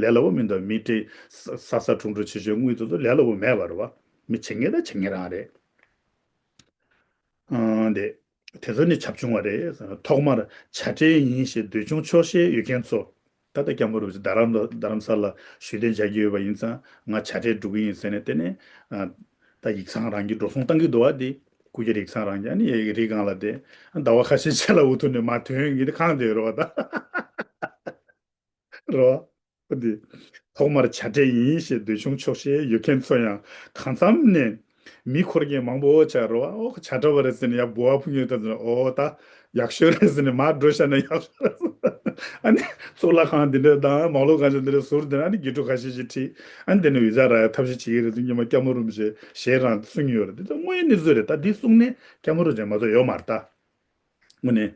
ལས་སླ་པོ་མི་འདུག་མི་སྤྲད་ས་ས་ས་གྲུང་གྲུང་བྱེད་ཆོག་དངུལ་དེ་ཚོ་ལས་སླ་པོ་མེད་པ་རེད་བ། མི་བྱེད་མཁན་ད་བྱེད་མཁན་རང་རེད། ཨང་དེ། དེ་ཚོ་ནི་བྱབ་ཆུང་བ་རེད། ཐོག་མར་བྱ་བྲལ་ཡིན་ཞེས་འདོད་ཆུང་ཆོག་ཤེས་ཡོད་མཁན་ཚོ། ད་ལྟ་སྐྱབས་མགོན་རིན་པོ་ཆེ་རྡ་རམ་རྡ་རམ་ས་ལ་ཞུས་གདན་འཇགས་ཀྱི་ཡོད་པ་ཡིན་ཙང་ང་བྱ་བྲལ་འགྲོ་གི་ཡིན་ཟེར་ནས་དེ་ནས་ཨ། ད་ཡིག་ཚང་རང་གིས་འགྲོ་སོང་བཏང་གི་འདུག་བ། དེ་སྐུ་སྒེར་ཡིག་ཚང་རང་གིས་ཨ་ནི་ཡ་གི་རི་སྒང་ལ་དེ་ཟླ་བ་ཁ་ཤས་རྗེས་ལ་འུ་ཐུག་ནས་མར་ཐོན་ཡོང་གི་དེ་གང་དེ་རེད་བ་ད། རེད་བ། འདི། ཐོག་མར་བྱ་བྲལ་ཡིན་ཞེས་འདོད་ཆུང་ཆོག་ཤེས་ཡོད་མཁན་ཚོ་ཡང་གང་འཚམ་ནས་མི་འཁོར་མཁན་མང་པོ་ཆགས་རེད་བ། ཨོ་བྱ་བྲལ་བ་རེད་ཟེར་ནས་ཡར་འབུལ་བ་ཕུལ་མཁན་དེ་ཚོ་ཨོ་ད་ཡག་ཤོས་རེད་ཟེར་ནས་མར་འགྲོ་བཞག་ན་ཡག་ཤོས་རེད། ཨ་ནི་གཙུག་ལག་ཁང་འདི་འདྲ་དང་མང་ལོ་གང་ཅི་འདི་འདྲ་ཟུར་དེ་ཨ་ནི་དགེ་ཕྲུག་ཁ་ཤས་ཤིག་ཁྲིད། ཨ་ནི་དེ་ནས་བི་ཛ་རག་ཡ་ཐབས་ཤེས་བྱེད་ཀྱི་རེད་ཟེར་སྔོན་མ་སྐྱབས་མགོན་རིན་པོ་ཆེ་ཞལ་རང་གསུང་གི་ཡོད་རེད། འདི་ཚོ་དངོས་ཡོད་གནས་ཚུལ་རེད། ད་འདི་གསུང་ནས་སྐྱབས་མགོན་རིན་པོ་ཆེ་མ་གཏོགས་ཡོད་མ་རེད་ད། དངོས་གནས།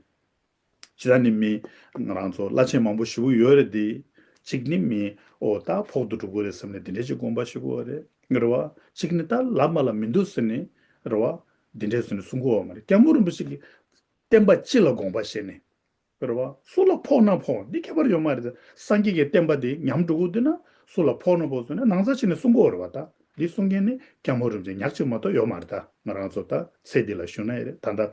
སྤྱིར་ནི་མི་ང་རང་ཚོ་བླ་ཆེན་མང་པོ་ཞེ་པོ་ཡོད་རེད་དེ། གཅིག་ནི་མི་ཨོ་ད་ཕོག་ཏུ་འགྲོ་གི་རེད་བསམ་ནས་དེ་འདྲས་ཅིག་དགོངས་པ་ཞུ་གི་ཡོད་རེད། རེད་བ། གཅིག་ནི་ད་ལབ་མ་ལབ་མི་འདུག་ཟེར་ནས་རེད་བ། དེ་འདྲས་ཟེར་ནས་གསུང་གི་ཡོད་མ་རེད། སྐྱབས་མགོན་རིན་པོ་ཆེ་གི་བསྟན་པ་སྤྱི་ལ་དགོངས་པ་བཞེས་ནས་རེད་བ། སུ་ལ་ཕོག་ན་ཕོག་འདི་ཁྱད་པར་ཡོད་མ་རེད། སངས་རྒྱས་ཀྱི་བསྟན་པ་འདི་ཉམས་འགྲོ་གི་འདུག་ན་སུ་ལ་ཕོག་ན་ཕོག་ཟེར་ནས་ནང་ཚ་བྱས་ནས་གསུང་གི་ཡོད་རེད་བ། ད་འདི་གསུང་མཁན་ནི་སྐྱབས་མགོན་རིན་པོ་ཆེ་ཉག་གཅིག་མ་གཏོགས་ཡོད་མ་རེད། ད་ང་རང་ཚོ་ད་ཚེ་འདི་ལ་ཞུ་ན་ཡི་རེད་ད་ལྟ།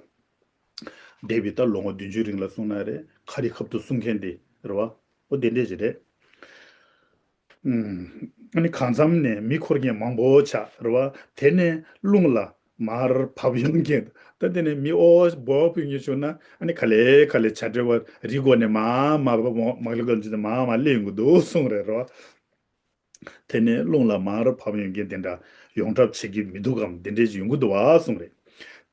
འདས་པའི་ད་ལོ་ངོ་བདུན་ཅུའི་རིང་ལ་གསུངས་ན་རེད། ཁ་རི་ཁ་ཐུག་གསུང་མཁན་དེ་རེད་བ། ཨོ་དེ་འདྲས་ཅིག་རེད། ཨུམ། ཨ་ནི་གང་འཚམ་ནས་མི་འཁོར་མཁན་མང་པོ་ཆགས་རེད་བ། དེ་ནས་རླུང་ལ་མར་བབས་ཡོང་མཁན་ད་དེ་ནས་མི་ཨོ་འབོ་བ་ཕུལ་མཁན་བྱུང་ན་ཨ་ནི་ག་ལེ་ག་ལེ་བྱ་བྲལ་བ་རི་སྒོ་ནས་མར་མར་མ་ལི་ག་ལ་འཇུ་ནས་མར་མར་སླེབས་ཡོང་གི་འདུག་གསུངས་རེད་རེད་བ། དེ་ནས་རླུང་ལ་མར་བབས་ཡོང་མཁན་དེ་འདྲ་ཡོངས་གྲགས་བྱེད་ཀྱི་མི་འདུག་གམ། དེ་འདྲས་ཅིག་ཡོང་གི་འདུག་བ་གསུངས་རེད།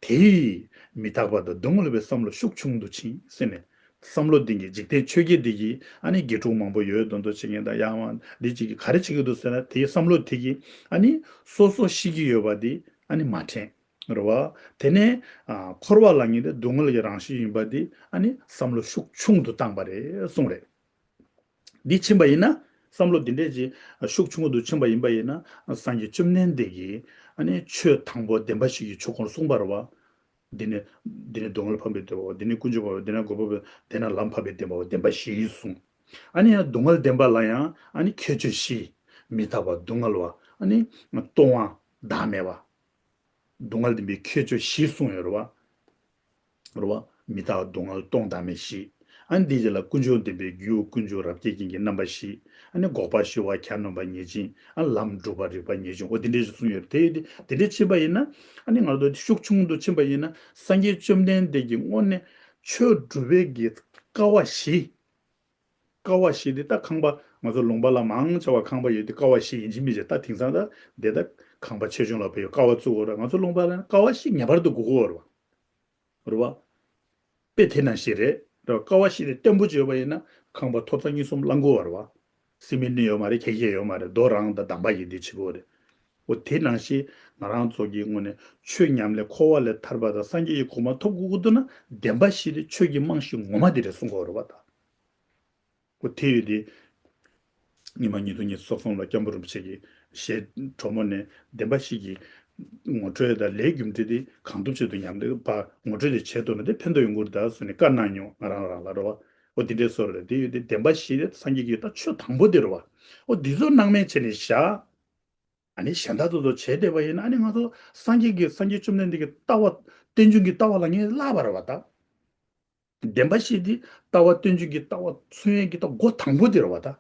དེ་ཡིས་མི་རྟག་པ་དང་སྡུག་བསྔལ་བའི་བསམ་བློ་ཤུགས་ཆུང་དུ་ཕྱིན་ཟེར་ནས། བསམ་བློ་འདི་གིས་འཇིག་རྟེན་ཆོས་བརྒྱད་འདི་གིས་ཨ་ནི་དགེ་ཕྲུག་མང་པོ་ཡོད་མདོག་མདོག་བྱེད་མཁན་དང་ཡང་མ་འདི་གཅིག་གིས་ག་རེ་བྱེད་ཀྱི་འདུག་ཟེར་ན་དེའི་བསམ་བློ་དེ་གིས་ཨ་ནི་སོ་སོ་ཤི་གི་ཡོད་པ་འདི་ཨ་ནི་མ་དྲན་རེད་བ། དེ་ནས་ཨ་འཁོར་བ་ལ་ངེས་ཏེ་སྡུག་བསྔལ་གྱི་རང་བཞིན་ཡིན་པ་འདི་ཨ་ནི་བསམ་བློ་ཤུགས་ཆུང་དུ་བཏང་པ་རེད་གསུངས་རེད། འདི་ཕྱིན་པ་ཡིན་ན། བསམ་བློ་འདི་འདྲས་ཀྱི་ཤུགས་ཆུང་ངུ་དུ་ཕྱིན་པ་ཡིན་པ་ཡིན་ན། སངས་རྒྱས་བཅོམ་ལྡན་འདས་ཀྱིས་ཨ་ནི་ཆོས་དང་པོ་བདེན་པ་བཞི་གི་ཆོས་འཁོར་གསུངས་པ་རེད་བ། འདི་ནི་འདི་ནི་སྡུག་བསྔལ་འཕགས་པའི་བདེ་བའོ། འདི་ནི་ཀུན་འབྱུང་འཕགས་པའི་འདི་ནི་འགོག་པ་པའི་འདི་ནི་ལམ་འཕགས་པའི་བདེ་བའོ། བདེན་པ་བཞི་གསུངས། ཨ་ནི་ཡང་སྡུག་བསྔལ་བདེན་པ་ལ་ཡང་ཨ་ནི་ཁྱད་ཆོས་བཞི། མི་རྟག་པ། སྡུག་བསྔལ་བ། ཨ་ནི་སྟོང་བ། བདག་མེད་པ། སྡུག་བསྔལ་བདེན་པའི་ཁྱད་ཆོས་བཞི་གསུངས་ཡོད་རེད་བ། རེད་བ། མི་རྟག་སྡུག་བསྔལ་སྟོང་བདག་མེད་བཞི། ཨ་ནི་འདི་རྗེས་ལ་ཀུན་འབྱུང་བདེན་པའི་རྒྱུ། ཀུན་འབྱུང་རབ་རྒྱས་རྒྱན་གྱི་རྣམ་པ་བཞི། ཨ་ནི་འགོག་པ་ཞི་བ་གྱ་ནོམ་པ་ཉེར་གཅིག། ཨ་ལམ་སྒྲུབ་པ་རིགས་པ་ཉེར་གཅིག། འོ་དེ་འདྲས་ཞིག་གསུངས་ཡོད་རེད། དེ་དེ་དེ་འདྲས་ཕྱིན་པ་ཡིན་ན། ཨ་ནི་ང་ཚོ་ཤུགས་ཆུང་དུ་ཕྱིན་པ་ཡིན་ན། སངས་རྒྱས་བཅོམ་ལྡན་འདས་ཀྱི་དངོས་གནས་ཆོས་སྒྲུབ་པའི་གི་དཀའ་བ་བཞི། དཀའ་བ་བཞི་དེ་ད་ཁང་པ། ང་ཚོ་ལུང་པ་ལ་མང་ཆེ་བ་ཁང་པ་ཡོད་དེ་དཀའ་བ་བཞི་ཡིན་གཅིག་མིན་གཅིག། ད་དེང་སང་ད་དེ་ད་ཁང་པ་ཆེ་ཆུང་ལ་བབ་ཡོད། དཀའ་བ་བཙུགས་ཡོད་རེད། ང་ཚོ་ལུང་པ་ལ་དཀའ་བ་བཞི་ངེས་པར་དུ་དགོས་ཀྱི་ཡོད་རེད་བ། རེད་བ། དཔེ་དེ་ནང་བཞིན་རེད། རེད་བ། དཀའ་བ་བཞི་དེ་བརྟན་པོ་བྱས་ཡོད་པ་ཡིན་ན། ཁང་པ་ཐོག་རྩེག་གཉིས་གསུམ་བསླང་གི་ཡོད་རེད་བ། སི་མེན་ནི་ཡོད་མ་རེད། ཁེ་ཁེ་ཡོད་མ་རེད། རྡོ་རང་དང་འདམ་པ་ཡིན་དེ་བྱེད་དགོས་རེད། འོ་དེ་ནང་བཞིན་ང་རང་ཚོ་གི་དངོས་གནས་ཆོས་ཉམས་ལེན་འཁོར་བ་ལས་ཐར་པ་དང་སངས་རྒྱས་ཀྱི་གོ་འཕང་ཐོབ་དགོས་ཀྱི་འདུག་ན། བདེན་པ་བཞི་དེ་ཆོས་ཀྱི་རྨང་གཞི་ངོ་མ་དེ་རེད་གསུང་གི་ཡོད་རེད་བ་ད། འོ་དེ་ཡོད་དེ། ཉི་མ་ཉིས་སྟོང་ཉི་ཤུ་རྩ་གསུམ་ལ་སྐྱབས་མགོན་རིན་པོ་ཆེ་གིས་ཞལ་དྲོན་མོ་ནས་བདེན་པ་བཞི་གི་ངོ་སྤྲོད་དང་ལས་རྒྱུ་འབྲས་དེ་གང་ཐུབ་ཅིག་ཏུ་ཉམས་ལེན་པ་ངོ་སྤྲོད་དེ་བྱེད་ཐུབ་ན་དེ་ཕན་ཐོགས་ཡོང་གི་རེད་ད་གསུངས་ནས་བཀའ་གནང་མྱོང་། ང་རང་རང་ལ་རེད་བ། འོ་དེ་འདྲའི་བཟོ་འདྲ་དེ་ཡོད་དེ། བདེན་པ་བཞི་དེ་སངས་རྒྱས་ཀྱི་ད་ཆོས་དང་པོ་དེ་རེད་བ། འོ་འདི་ཚོ་སྣང་མེད་བྱས་ནས་བཞག། ཨ་ནི་གཞན་དག་ཏུ་ཏུ་བྱས་བསྡད་པ་ཡིན་ན། ཨ་ནི་ང་ཚོ་སངས་རྒྱས་ཀྱི་སངས་རྒྱས་བཅོམ་ལྡན་འདས་ཀྱི་ལྟ་བ། རྟེན་འབྱུང་གི་ལྟ་བ་ལ་ངས་བརླག་པ་རེད་བ་ད། བདེན་པ་བཞི་དེ་ལྟ་བ་རྟེན་འབྱུང་གི་ལྟ་བ་མཚོན་ཡས་ཀྱི་ད་སྒོ་དང་པོ་དེ་རེད་བ་ད།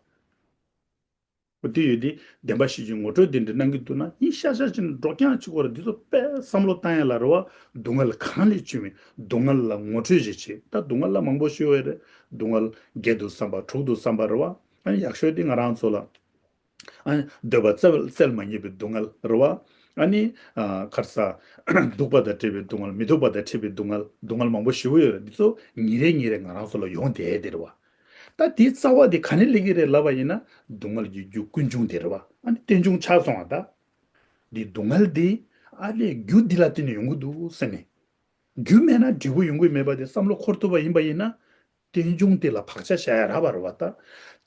འོ་དེ་ཡོད་དེ། བདེན་པ་བཞི་གི་ངོ་སྤྲོད་དེ་འདྲ་གནང་གི་འདུག་ན། ཡིན་ཤག་ཤག་ཅིག་ནས་འགྲོ་རྐྱང་བྱེད་དགོས་རེད། འདི་ཚོ་དཔེ་བསམ་བློ་བཏང་ཡ་ལ་རེད་བ། སྡུག་བསྔལ་གང་ལས་བྱུང་བའི་སྡུག་བསྔལ་ལ་ངོ་སྤྲོད་ཅིག་བྱེད། ད་སྡུག་བསྔལ་ལ་མང་པོ་ཞིག་ཡོད་རེད། སྡུག་བསྔལ་བརྒྱད་དུ་བསམ་པ། དྲུག་ཏུ་བསམ་པ་རེད་བ། ཨ་ནི་ཡག་ཤོས་དེ་ང་རང་ཚོ་ལ། ཨ་ནི་འདོད་པ་སྩལ་སྩལ་མ་ཉེས་པའི་སྡུག་བསྔལ་རེད་བ། ཨ་ནི་ཨ་ཁར་ས་སྡུག་པ་དང་བྲལ་བའི་སྡུག་བསྔལ། མི་སྡུག་པ་དང་བྲལ་བའི་སྡུག་བསྔལ། སྡུག་བསྔལ་མང་པོ་ཞེ་པོ་ཡོད་རེད། འདི་ཚོ་ཉིན་རེ་ཉིན་རེ་ང་རང་ཚོ་ལ་ཡོང་བསྡད་དེ་རེད་བ། ད་དེའི་རྩ་བ་དེ་ག་ནས་སླེབས་ཀྱི་རེད་ལབ་པ་ཡིན་ན། སྡུག་བསྔལ་གྱི་རྒྱུ་ཀུན་འབྱུང་དེ་རེད་བ། ཨ་ནི་རྟེན་འབྱུང་ཆགས་སོང་བ་ད། འདི་སྡུག་བསྔལ་འདི་ཨ་ལས་རྒྱུ་འདི་ལ་བརྟེན་ནས་ཡོང་གི་འདུག་ཟེར་ནས། རྒྱུ་མེད་ན་འབྲས་བུ་ཡོང་གི་མེད་པ་དེ་བསམ་བློ་འཁོར་ཐུབ་པ་ཡིན་པ་ཡིན་ན། རྟེན་འབྱུང་དེ་ལ་བག་ཆགས་བཞག་ཡ་རག་པ་རེད་བ་ད།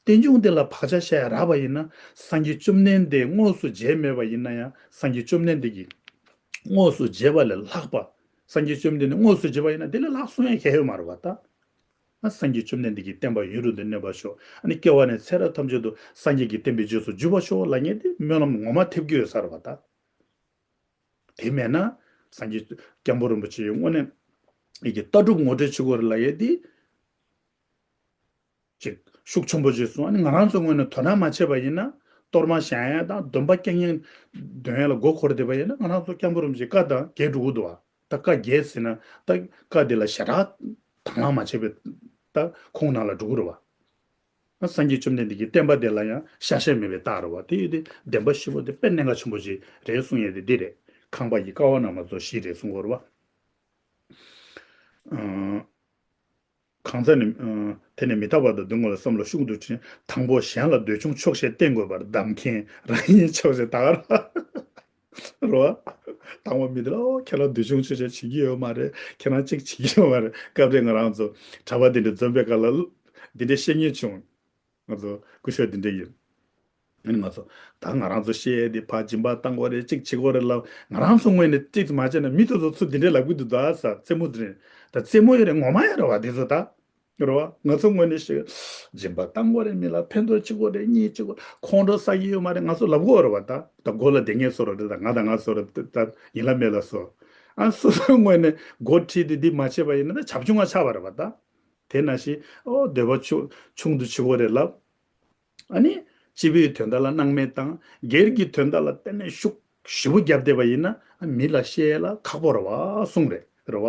རྟེན་འབྱུང་དེ་ལ་བག་ཆགས་བཞག་ཡ་རག་པ་ཡིན་ན། སངས་རྒྱས་བཅོམ་ལྡན་འདས་དངོས་སུ་མཇལ་མེད་པ་ཡིན་ན་ཡང་། སངས་རྒྱས་བཅོམ་ལྡན་འདས་ཀྱིས་དངོས་སུ་མཇལ་བ་ལས་ལྷག་པ། སངས་རྒྱས་བཅོམ་ལྡན་འདས་དངོས་སུ་མཇལ་བ་ཡིན་ན་དེ་ལས་ལྷག་གསུང་ཡ་གང་ཡང་ཡོད་མ་རེད་བ་ད། ཨ་སངས་རྒྱས་བཅོམ་ལྡན་འདས་ཀྱི་བསྟན་པ་ཡུན་རིང་དུ་གནས་པར་ཤོག། ཨ་ནི་སྐྱེ་བ་ནས་ཚེ་རབས་ཐམས་ཅད་དུ་སངས་རྒྱས་ཀྱི་བསྟན་པའི་རྗེས་སུ་འཇུག་པར་ཤོག་ལབ་མཁན་དེ་སྨོན་ལམ་ངོ་མ་ཐེབས་ཀྱི་ཡོད་ས་རེད་བ་ད། དེ་མེད་ན་སངས་རྒྱས་སྐྱབས་མགོན་རིན་པོ་ཆེ་ཡི་དངོས་གནས་ཡི་གེ་ལྟ་གྲུབ་ངོ་སྤྲོད་བྱེད་དགོས་རེད་ལབ་ཡས་དེ། ཅིག་ཤུགས་ཆེན་པོ་ཅིག་གསུངས། ཨ་ནི་ང་རང་ཚོ་ངོས་ནས་དོ་སྣང་མ་བྱས་པ་ཡིན་ན། གཏོར་མ་བཞེངས་ཡས་དང་འདོན་པ་སྐྱོང་ཡས་འདོན་ཡས་ལ་མགོ་འཁོར་བསྡད་པ་ཡིན་ན། ང་རང་ཚོ་སྐྱབས་མགོན་རིན་པོ་ཆེའི་བཀའ་དང་འགལ་འགྲོ་གི་འདུག་བ། ད་བཀའ་འགལ་ཟེར་ན་ད་བཀའ་དེ་ལ་ཞེ་དྲག་དང་བླངས་མ་བྱས་པའི་ད་ཁོངས་ནང་ལ་འགྲོ་གི་རེད་བ། སངས་རྒྱས་བཅོམ་ལྡན་འདས་ཀྱི་བསྟན་པ་དེ་ལ་ཡང་ཤ་ཤེད་མེད་པའི་རྟགས་རེད་བ། དེ་ཡོད་དེ་བདེན་པ་བཞི་པོ་དེ་དཔེ་གནད་འགག་ཆེན་པོ་ཞིག་རེད་གསུང་ཡས་དེ་འདི་རེད། ཁང་པ་ཡི་ཀ་བ་རྣམས་ལ་སོགས་བཞི་རེད་གསུང་གི་ཡོད་རེད་བ། ཨང་། གང་ཟག་ནི། ཨང་། དེ་ནི་མི་རྟག་པ་དང་སྡུག་བསྔལ་ལ་བསམ་བློ་ཤུགས་འདུ་ཕྱིན། དང་པོ་གཞན་ལ་འདོད་ཆུང་ཆོག་ཤེས་བསྟེན་དགོས་པར་གདམས་མཁན་རང་ཉིད་ཆོག་ཤེས་དག་ར། རོ། དང་པོ་མི་དེ་ལ་ཨོ་ཁྱེད་རང་འདོད་ཆུང་ཆོག་ཤེས་བྱེད་ཀྱི་ཡོད་མ་རེད། ཁྱེད་རང་གཅིག་བྱེད་ཀྱི་ཡོད་མ་རེད། སྐབས་རེ་ང་རང་ཚོ་གྲྭ་པ་དེ་འདྲ་འཛོམས་པའི་སྐབས་ལ་འདི་འདྲའི་བཤད་མཁན་བྱུང་། ང་ཚོ་སྐུ་ཞབས་དེ་འདྲ་ཡིན། ཨ་ནི་ང་ཚོ་ད་ང་རང་ཚོ་བཤད་དེ་ཕར་སྦྱིན་པ་བཏང་དགོས་རེད། གཅིག་བྱེད་དགོས་རེད་ལབ། ང་རང་ཚོ་ངོས་ནས་གཅིག་མ་བྱས་ན་མི་དེ་ཚོ་ཚུར་འདི་འདྲའི་ལབ་ཀྱི་འདུག་ད་ཟེར། རྩེད་མོ་དེ་རེད། ད་རྩེད་མོ་ཡོད་རེད། ངོ་མ་ཡོད་རེད་བ་དེ་ཚོ་ད། རེད་བ། ང་ཚོ་ངོས་ནས་ཤིག་སྦྱིན་པ་བཏང་དགོས་རེད། མི་ལ་ཕན་ཐོགས་བྱེད་དགོས་རེད། གཉིས་བྱེད་དགོས། ཁོང་ཁྲོ་ཟ་གི་ཡོད་མ་རེད། ང་ཚོ་ལབ་དགོས་རེད་བ་ད། ད་མགོ་ལ་བསྡད་མཁན་སུ་རེད། ད་ང་དང་ང་སུ་རེད། ད་ཡིན་ལ་མེད་ལ་སུ། ཨ་སོ་སོའི་ངོས་ནས་འགོ་ཁྲིད་དེ་འདི་མ་བྱས་པ་ཡིན་ན་ད་བྱབ་ཆུང་ང་ཆགས་པ་རེད་བ་ད། དེ་ནང་བཞིན་ཨོ་འདོད་པ་ཆུང་ཆུང་དུ་བྱེད་དགོས་རེད་ལབ། ཨ་ནི་སྤྱི་པའི་དོན་དག་ལ་སྣང་མེད་དང་། སྒེར་གྱི་དོན་དག་ལ་གཏན་ནས་ཤུགས་ཞེ་པོ་བརྒྱབ་བསྡད་པ་ཡིན་ན། ཨ་མི་ལ་བཤད་ཡས་ལ་ཁག་པོ་རེད་བ་གསུངས་རེད། རེད་བ།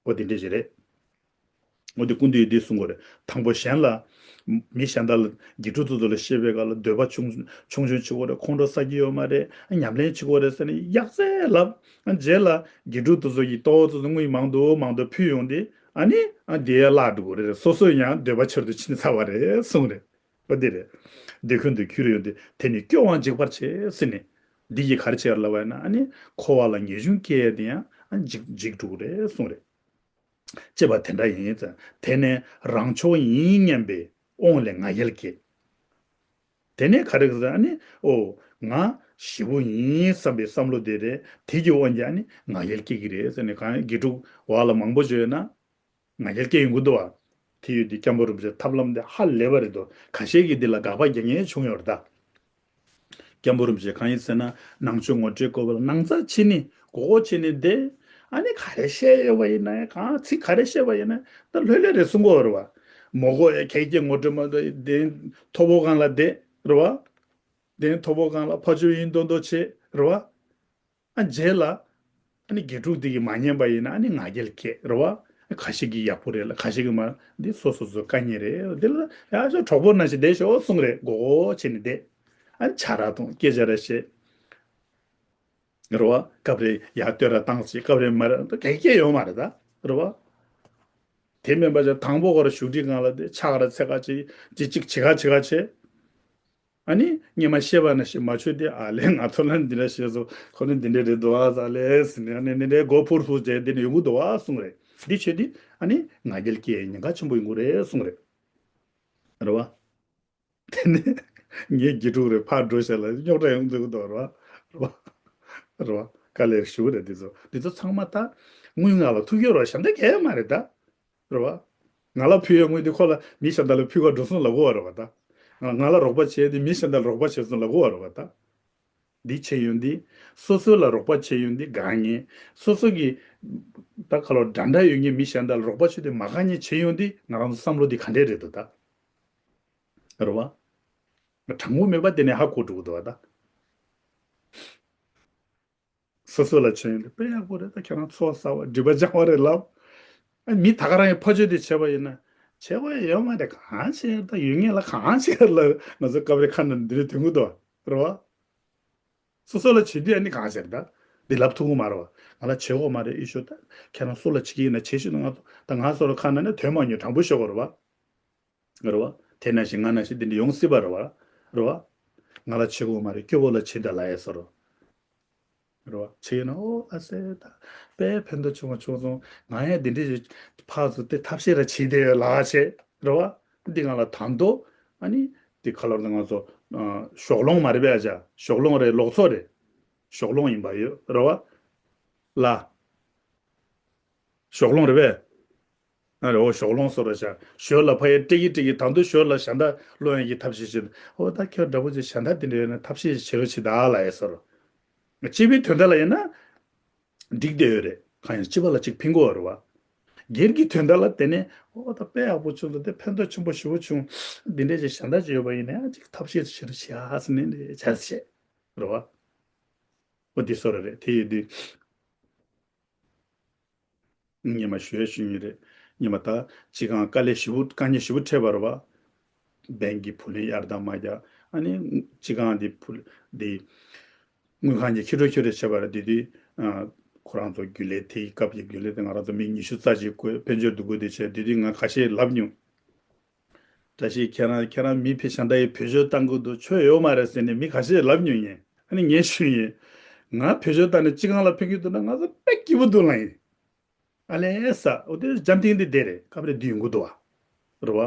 ཨོ་དེ་འདྲ་ཞིག་རེད། ཨོ་དེ་སྐུ་མདུན་ཡིན་དེ་གསུང་གི་རེད། དང་པོ་གཞན་ལ། མི་གཞན་དག་ལ་དགེ་ཕྲུག་ཚོ་ཚོ་ལ་བཤད་པའི་སྐབས་ལ་འདོད་པ་ཆུང་ཆུང་ཆུང་བྱེད་དགོས་རེད། ཁོང་ཁྲོ་ཟ་གི་ཡོད་མ་རེད། ཉམས་ལེན་བྱེད་དགོས་རེད་ཟེར་ནས་ཡག་ཚད་ལབ། རྗེས་ལ་དགེ་ཕྲུག་དེ་ཚོ་ཡི་ཏོག་ཙམ་དངུལ་མང་དུ་མང་དུ་ཕུལ་ཡོང་དུས། ཨ་ནི་ཨ་དེ་ཡར་བརླག་འགྲོ་གི་རེད། སོ་སོ་ཡང་འདོད་པ་ཆེ་རུ་ཕྱིན་ཚར་བ་རེད་གསུངས་རེད། ཨོ་དེ་རེད། འདོད་ཁུལ་དུ་གྱུར་ཡོང་དུས་དེ་ནི་སྐྱོ་བའང་འཇིགས་པར་བྱེད་ཟེར་ནས། འདི་ཡིས་ག་རེ་བྱེད་ལབ་པ་ཡིན་ན། ཨ་ནི་འཁོར་བ་ལ་ངེས་འབྱུང་སྐྱེ་ཡས་དེ་ཡང་ཨ་འཇིགས་འཇིགས་འགྲོ་གི་རེད་གསུངས་རེད། ཅེས་པ་དེ་འདྲ་ཡིན་ཙང་། དེ་ནས་རང་ཕྱོགས་ཡིན་སྙམ་པའི་དབང་ལས་ང་རྒྱལ་སྐྱེ། དེ་ནས་ག་རེ་ཟེར། ཨ་ནི་ཨོ་ང་ཞེ་པོ་ཡིན་བསམ་པའི་བསམ་བློ་དེ་རེད། དེ་གི་དབང་གིས་ཨ་ནི་ང་རྒྱལ་སྐྱེ་གི་རེད་ཟེར་ནས། གང་དགེ་ཕྲུག་འོག་ལ་མང་པོ་བྱོས་ན་ང་རྒྱལ་སྐྱེ་ཡོང་གི་འདུག་བ། དེ་ཡོད་དེ་སྐྱབས་མགོན་རིན་པོ་ཆེ་ཐབས་ལམ་དེ་ཧ་ལས་པ་རེད་འདུག། ཁ་ཤས་ཀྱིས་འདི་ལ་དགག་པ་རྒྱག་མཁན་བྱུང་ཡོད་རེད་ད། སྐྱབས་མགོན་རིན་པོ་ཆེ་གང་ཡིན་ཟེར་ན། ནང་ཆོས་ངོ་སྤྲོད་སྐོར་བ་ལ་ནང་རྩ་ཕྱི་ནས་མགོ་སྐོར་བྱས་ནས་བསྡད། ཨ་ནི་ག་རེ་བཤད་ཡོད་པ་ཡིན་ན་ཡང་། གང་ཚིག་ག་རེ་བཤད་པ་ཡིན་ན་ད་ལྷོད་ལྷོད་རེ་གསུང་གི་ཡོད་རེད་བ། མོ་གོ་ཡ་ཁྱེད་ཀྱི་ངོ་སྤྲོད་མ་གཏོགས་དེ་ཐོ་བོ་སྒང་ལ་བསྡད་རེད་བ། དེ་ཐོ་བོ་སྒང་ལ་ཕ་ཆོས་ཡིན་མདོག་མདོག་བྱེད་རེད་བ། ཨ་རྗེས་ལ་ཨ་ནི་དགེ་ཕྲུག་དེ་གིས་མ་ཉན་པ་ཡིན་ན་ཨ་ནི་ང་རྒྱལ་སྐྱེ་རེད་བ། ཁ་ཤས་ཀྱིས་ཡག་པོ་རེད་ལབ། ཁ་ཤས་ཀྱིས་མ། འདི་སོ་སོ་སོའི་དཀའ་ངལ་རེད། འདི་ལ་ཡ་ཅོ་གྲོགས་པོ་ནང་བཞིན་བསྡད་ཤོག་གསུང་རེད། མགོ་སྐོར་བྱས་ནས་བསྡད། ཨ་ནི་ཆ་རག་གཏོང་། སྐད་ཆ་ར་བཤད་རེད་བ། སྐབས་རེ་ཡར་བསྟོད་ར་བཏང་ཅིག་སྐབས་རེ་མ་རེད། ད་ག་གེ་ཡོད་མ་རེད་ད། རེད་བ། དེ་མིན་པ་ཅིག་དང་པོ་ཁོ་ར་བཞུགས་ཁྲི་སྒང་ལ་བསྡད། ཕྱག་ར་འཚལ་ཁ་ཅིག་ཅིག་ཅིག་བྱེད་ཁ་བྱེད་ཁ་བྱེད། ཨ་ནི་སྔོན་མ་བཤད་པ་ནང་བཞིན་མ་བྱོས་ཏེ། ཨ་ལས་ང་ཚོ་ལ་འདི་འདྲ་བཤད་སོང་། ཁོ་ནི་འདི་འདྲ་རེད་འདུག་ཨ་ཟེར་ལས་ཟེར་ནས། ཨ་ནི་འདི་འདྲའི་མགོ་ཕུར་ཕུར་བྱས་འདི་ནས་ཡོང་གི་འདུག་ཨ་གསུང་རེད། འདི་བྱས་ཏེ་ཨ་ནི་ང་རྒྱལ་སྐྱེ་ཉེན་ཁ་ཆེན་པོ་ཡོང་གི་རེད་གསུང་རེད། རེད་བ། དེ་ནས་ངའི་དགེ་ཕྲུག་རེད། ཕར་འགྲོ་བྱས་ལ་རྙོག་དྲ་ཡོང་འདུག་འདུག་རེད་བ། རེད་བ། རེད་བ། དཀའ་ལས་ཞུ་རེད། འདི་ཚོ་འདི་ཚོ་ཚང་མ་ད་དངུལ་ང་ལ་ཐུག་ཡོད་རེད་བ། གཞན་དག་གས་མ་རེད་ད། རེད་བ། ང་ལ་ཕུལ་ཡོད་དངུལ་དེ་ཁོ་ལ་མི་གཞན་དག་ལ་ཕུལ་ག་འགྲོ་སོང་ལབ་དགོས་པ་རེད་བ་ད། ང་ང་ལ་རོགས་པ་བྱས་ཏེ་མི་གཞན་དག་ལ་རོགས་པ་བྱས་སོང་ལབ་དགོས་པ་རེད་བ་ད། འདི་བྱས་ཡོང་དུས་སོ་སོ་ལ་རོགས་པ་བྱས་ཡོང་དུས་དགའ་ཉེ། སོ་སོ་གི་ད་ག་ལོ་འདྲ་འདྲ་ཡོད་ངེས་མི་གཞན་དག་ལ་རོགས་པ་བྱས་ཏེ་མ་དགའ་ཉེ་བྱས་ཡོང་དུས་ང་རང་ཚོ་བསམ་བློ་འདི་ག་འདྲས་རེད་འདུག་ད། རེད་བ། དྲང་པོ་མེད་པ་དེ་ནས་ཧ་གོ་འགྲོ་གི་འདུག་བ་ད། སོ་སོ་ལ་བྱས་ཡོང་དུས་དཔེ་ཡག་པོ་རེད། ད་ཁྱེད་རང་ཚོགས་བསགས་པ་སྒྲིབ་པ་སྦྱང་བ་རེད་ལབ། ཨ་མི་ད་ག་རང་གི་ཕ་ཆོས་དེ་བྱས་པ་ཡིན་ན་བྱས་པ་ཡོད་མ་རེད། གང་བྱས་ད་ཡོད་ངེས་ལ་གང་བྱས་ལ་ང་ཚོ་སྐབས་རེ་ཁ་ན་འདི་རེད་དོན་གུ་དོ་རེད་བ། སོ་སོ་ལ་བྱེད་དུས་ཨ་ནི་གང་བྱས་རེད་ད། འདི་ལབ་ཐུབ་ཀྱི་མ་རེད་བ། ང་ལ་བྱེད་དགོས་མ་རེད། ཨི་ཤོ་ད་ཁྱེད་རང་སུ་ལ་བྱེད་ཀྱི་ཡིན་ན་བྱེད་ཤོག་ད་ང་ཚོ་ད་ང་སོ་ལ་ཁ་ན་ནས་དོན་མ་ཉོ་དྲང་པོ་ཤོད་དགོས་རེད་བ། རེད་བ། དེ་ནང་བཞིན་ང་ནང་བཞིན་འདི་འདྲ་ཡོང་སྲིད་པ་རེད་བ། རེད་བ། ང་ལ་བྱེད་དགོས་མ་རེད། སྐྱོ་བོ་ལ་བྱེད་ད་ལ་ཡ་ཟེར་རོ། རེད་བ། བྱེད་ཡོད་ན་ཨོ་ཨ་སེ་ད་དཔེ་ཕན་ཐོགས་ཆེན་པོ་བྱུང་སོང་། ང་ཡང་འདི་འདྲ་ཞིག་ཕར་ཚུར་དེ་ཐབས་ཤེས་ར་བྱེད་བསྡད་ཡོད་ལ་བྱེད་རེད་བ། འདི་ང་ལ་དང་དོ། ཨ་ནི་འདི་ཁ་ལོར་ད་ང་ཚོ་ཨ་ཞོགས་སློང་མ་རེད་པས། ཨ་ཅག་ཞོགས་སློང་རེད། ལོག་ཚོ་རེད། ཞོགས་སློང་ཡིན་པ་ཡོད་རེད་བ། ལ། ཞོགས་སློང་རེད་པས། ཨ་རེ་ཨོ་ཞོགས་སློང་སོ་ར་ཤ། ཞོར་ལ་ཕ་ཡ་སྤྲད་ཀྱི་སྤྲད་ཀྱི་དང་དུ་ཞོར་ལ་ཞན་ད་སློང་ཡ་གི་ཐབས་ཤེས་བྱེད། ཨོ་ད་ཁྱོད་འདྲ་པོ་ཅིག་ཞན་ད་དེ་འདྲ་ཡོད་ན་ཐབས་ཤེས་བྱེད་རོགས་བྱེད་ད་ལ་ཡ་སོ་ར། སྤྱི་པའི་དོན་དག་ལ་ཡིན་ན་འགྲིག་བསྡད་ཡོད་རེད། གང་ཡིན་སྤྱི་པ་ལ་ཅིག་ཕན་གོ་རེད་བ། སྒེར་གྱི་དོན་དག་ལ་དེ་ནས་ཨོ་ད་དཔེ་ཡག་པོ་བྱུང་འདུག་དེ་ཕན་ཐོགས་ཆེན་པོ་ཞེ་པོ་བྱུང་། འདི་འདྲ་ཅིག་ཞན་ད་ཅིག་ཡོད་པ་ཡིན་ན་ཡང་ཅིག་ཐབས་ཤེས་བྱེད་རོགས་བྱེད་ཨ་སི་ནས་འདྲ་བྱ་ཟེར་རེད་བ། ཨོ་འདི་སོ་ར་རེད། དེ་ཡིན་དུས། སྔོན་མ་ཞུ་ཡ་ཞུ་ཡིན་རེད། སྔོན་མ་ད་སྤྱི་ཁང་དཀའ་ལས་ཞེ་པོ་དཀའ་ངལ་ཞེ་པོ་འཕྲད་པ་རེད་བ། བན་གྱི་བུ་ལོན་གཡར་དང་མ་རྒྱག་ཨ་ནི་སྤྱི་ཁང་འདི་བུ་འདི་དངུལ་ཁང་གི་ཁྱི་རོ་ཁྱི་རོ་བྱས་པ་རེད། དེ་དུས་ཨ་ཁོ་རང་ཚོ་རྒྱུན་ལས་དེའི་སྐབས་ཀྱི་རྒྱུན་ལས་དེ་ང་རང་ཚོ་མི་ཉི་ཤུ་རྩ་གཅིག་དགོས། དཔལ་འབྱོར་འདུ་འགོད་དེ་བྱས། དེ་དུས་ང་ཁ་ཤས་ལབ་མྱོང་། བཀྲ་ཤིས་ཁྱེད་རང་ཁྱེད་རང་མི་ཕེ་ཤ་འདའ་ཡི་བེད་སྤྱོད་བཏང་གི་འདུག་ཆོས་ཡོད་མ་རེད་ཟེར་ནས་མི་ཁ་ཤས་ལབ་མྱོང་ཡིན། ཨ་ནི་ངས་ཞུས་ཡིན། ང་བེད་སྤྱོད་བཏང་ནས་སྤྱི་ཁང་ལ་ཕན་གྱི་འདུག་ན་ང་ཚོ་དཔེ་སྐྱིད་པོ་འདུག་ལ་ཡིན། ཨ་ལས་ས་འོ་དེ་འཇམ་ཐིང་དེ་བསྡད་རེད། སྐབས་རེ་འདི་ཡོང་གི་འདུག་བ། རེད་བ།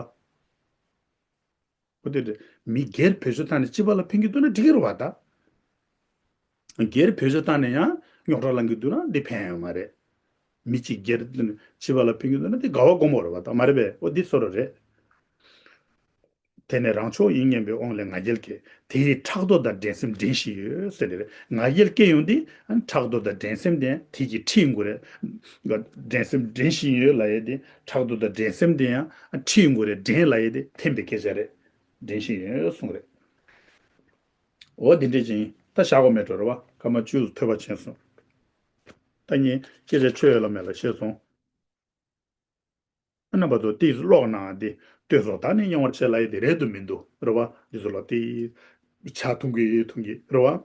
འོ་དེ་རེད། མི་སྒེར་བེད་སྤྱོད་བཏང་ནས་སྤྱི་པ་ལ་ཕན་གྱི་འདུག་ན་འགྲིག་གི་རེད་བ་ད། སྒེར་བེད་སྤྱོད་བཏང་ནས་ཡང་རྙོག་དྲ་ལངས་ཀྱི་འདུག་ན་འདི་ཕན་ཡོད་མ་རེད། མི་གཅིག་སྒེར་དུ་ནས་སྤྱི་པ་ལ་ཕན་གྱི་འདུག་ན་འདི་དགའ་བ་སྒོམ་དགོས་རེད་བ་ད་མ་རེད་པས། ཨོ་འདི་སོ་ར་རེད། དེ་ནས་རང་ཕྱོགས་ཡིན་སྙམ་པའི་དབང་ལས་ང་རྒྱལ་སྐྱེ། དེ་ཡིས་ཕྲག་དོག་དང་འགྲན་སེམས་འགྲན་བཞིན་ཡོད་ཟེར་ཏེ་རེད། ང་རྒྱལ་སྐྱེ་ཡོང་དུས་ཕྲག་དོག་དང་འགྲན་སེམས་དེ་དེ་གིས་ཁྲིད་ཡོང་གི་རེད། འགྲན་སེམས་འགྲན་བཞིན་ཡོད་ལབ་ཡས་དེ་ཕྲག་དོག་དང་འགྲན་སེམས་དེ་ཡང་ཁྲིད་ཡོང་གི་རེད། འགྲན་ལབ་ཡས་དེ་འཐེན་པའི་སྐད་ཆ་རེད། འགྲན་བཞིན་ཡོད་གསུངས་རེད། འོ་འདི་འདྲས་ཅིག་ཡིན། ད་བཞག་དགོས་མེད་འགྲོ་རེད་བ། སྐར་མ་བཅུ་ཐོས་པ་ཕྱིན་སོང་། ད་ངས་སྐད་ཆ་ཆོད་ཡོད་ལ་མེད་ལ་བཤད་སོང་། རྣམ་པ་ཚོ་ཏིས་ཀློག་གནང་དེ་ལྟོས་སོ། ད་ནི་རྙིང་བར་ཆད་ལ་ཡི་དེ་རེད་དུ་མི་འདུག་རེད་བ། འདི་ཚོ་ལ་ཏིས་ཆ་ཐུང་གི་ཐུང་གི་རེད་བ།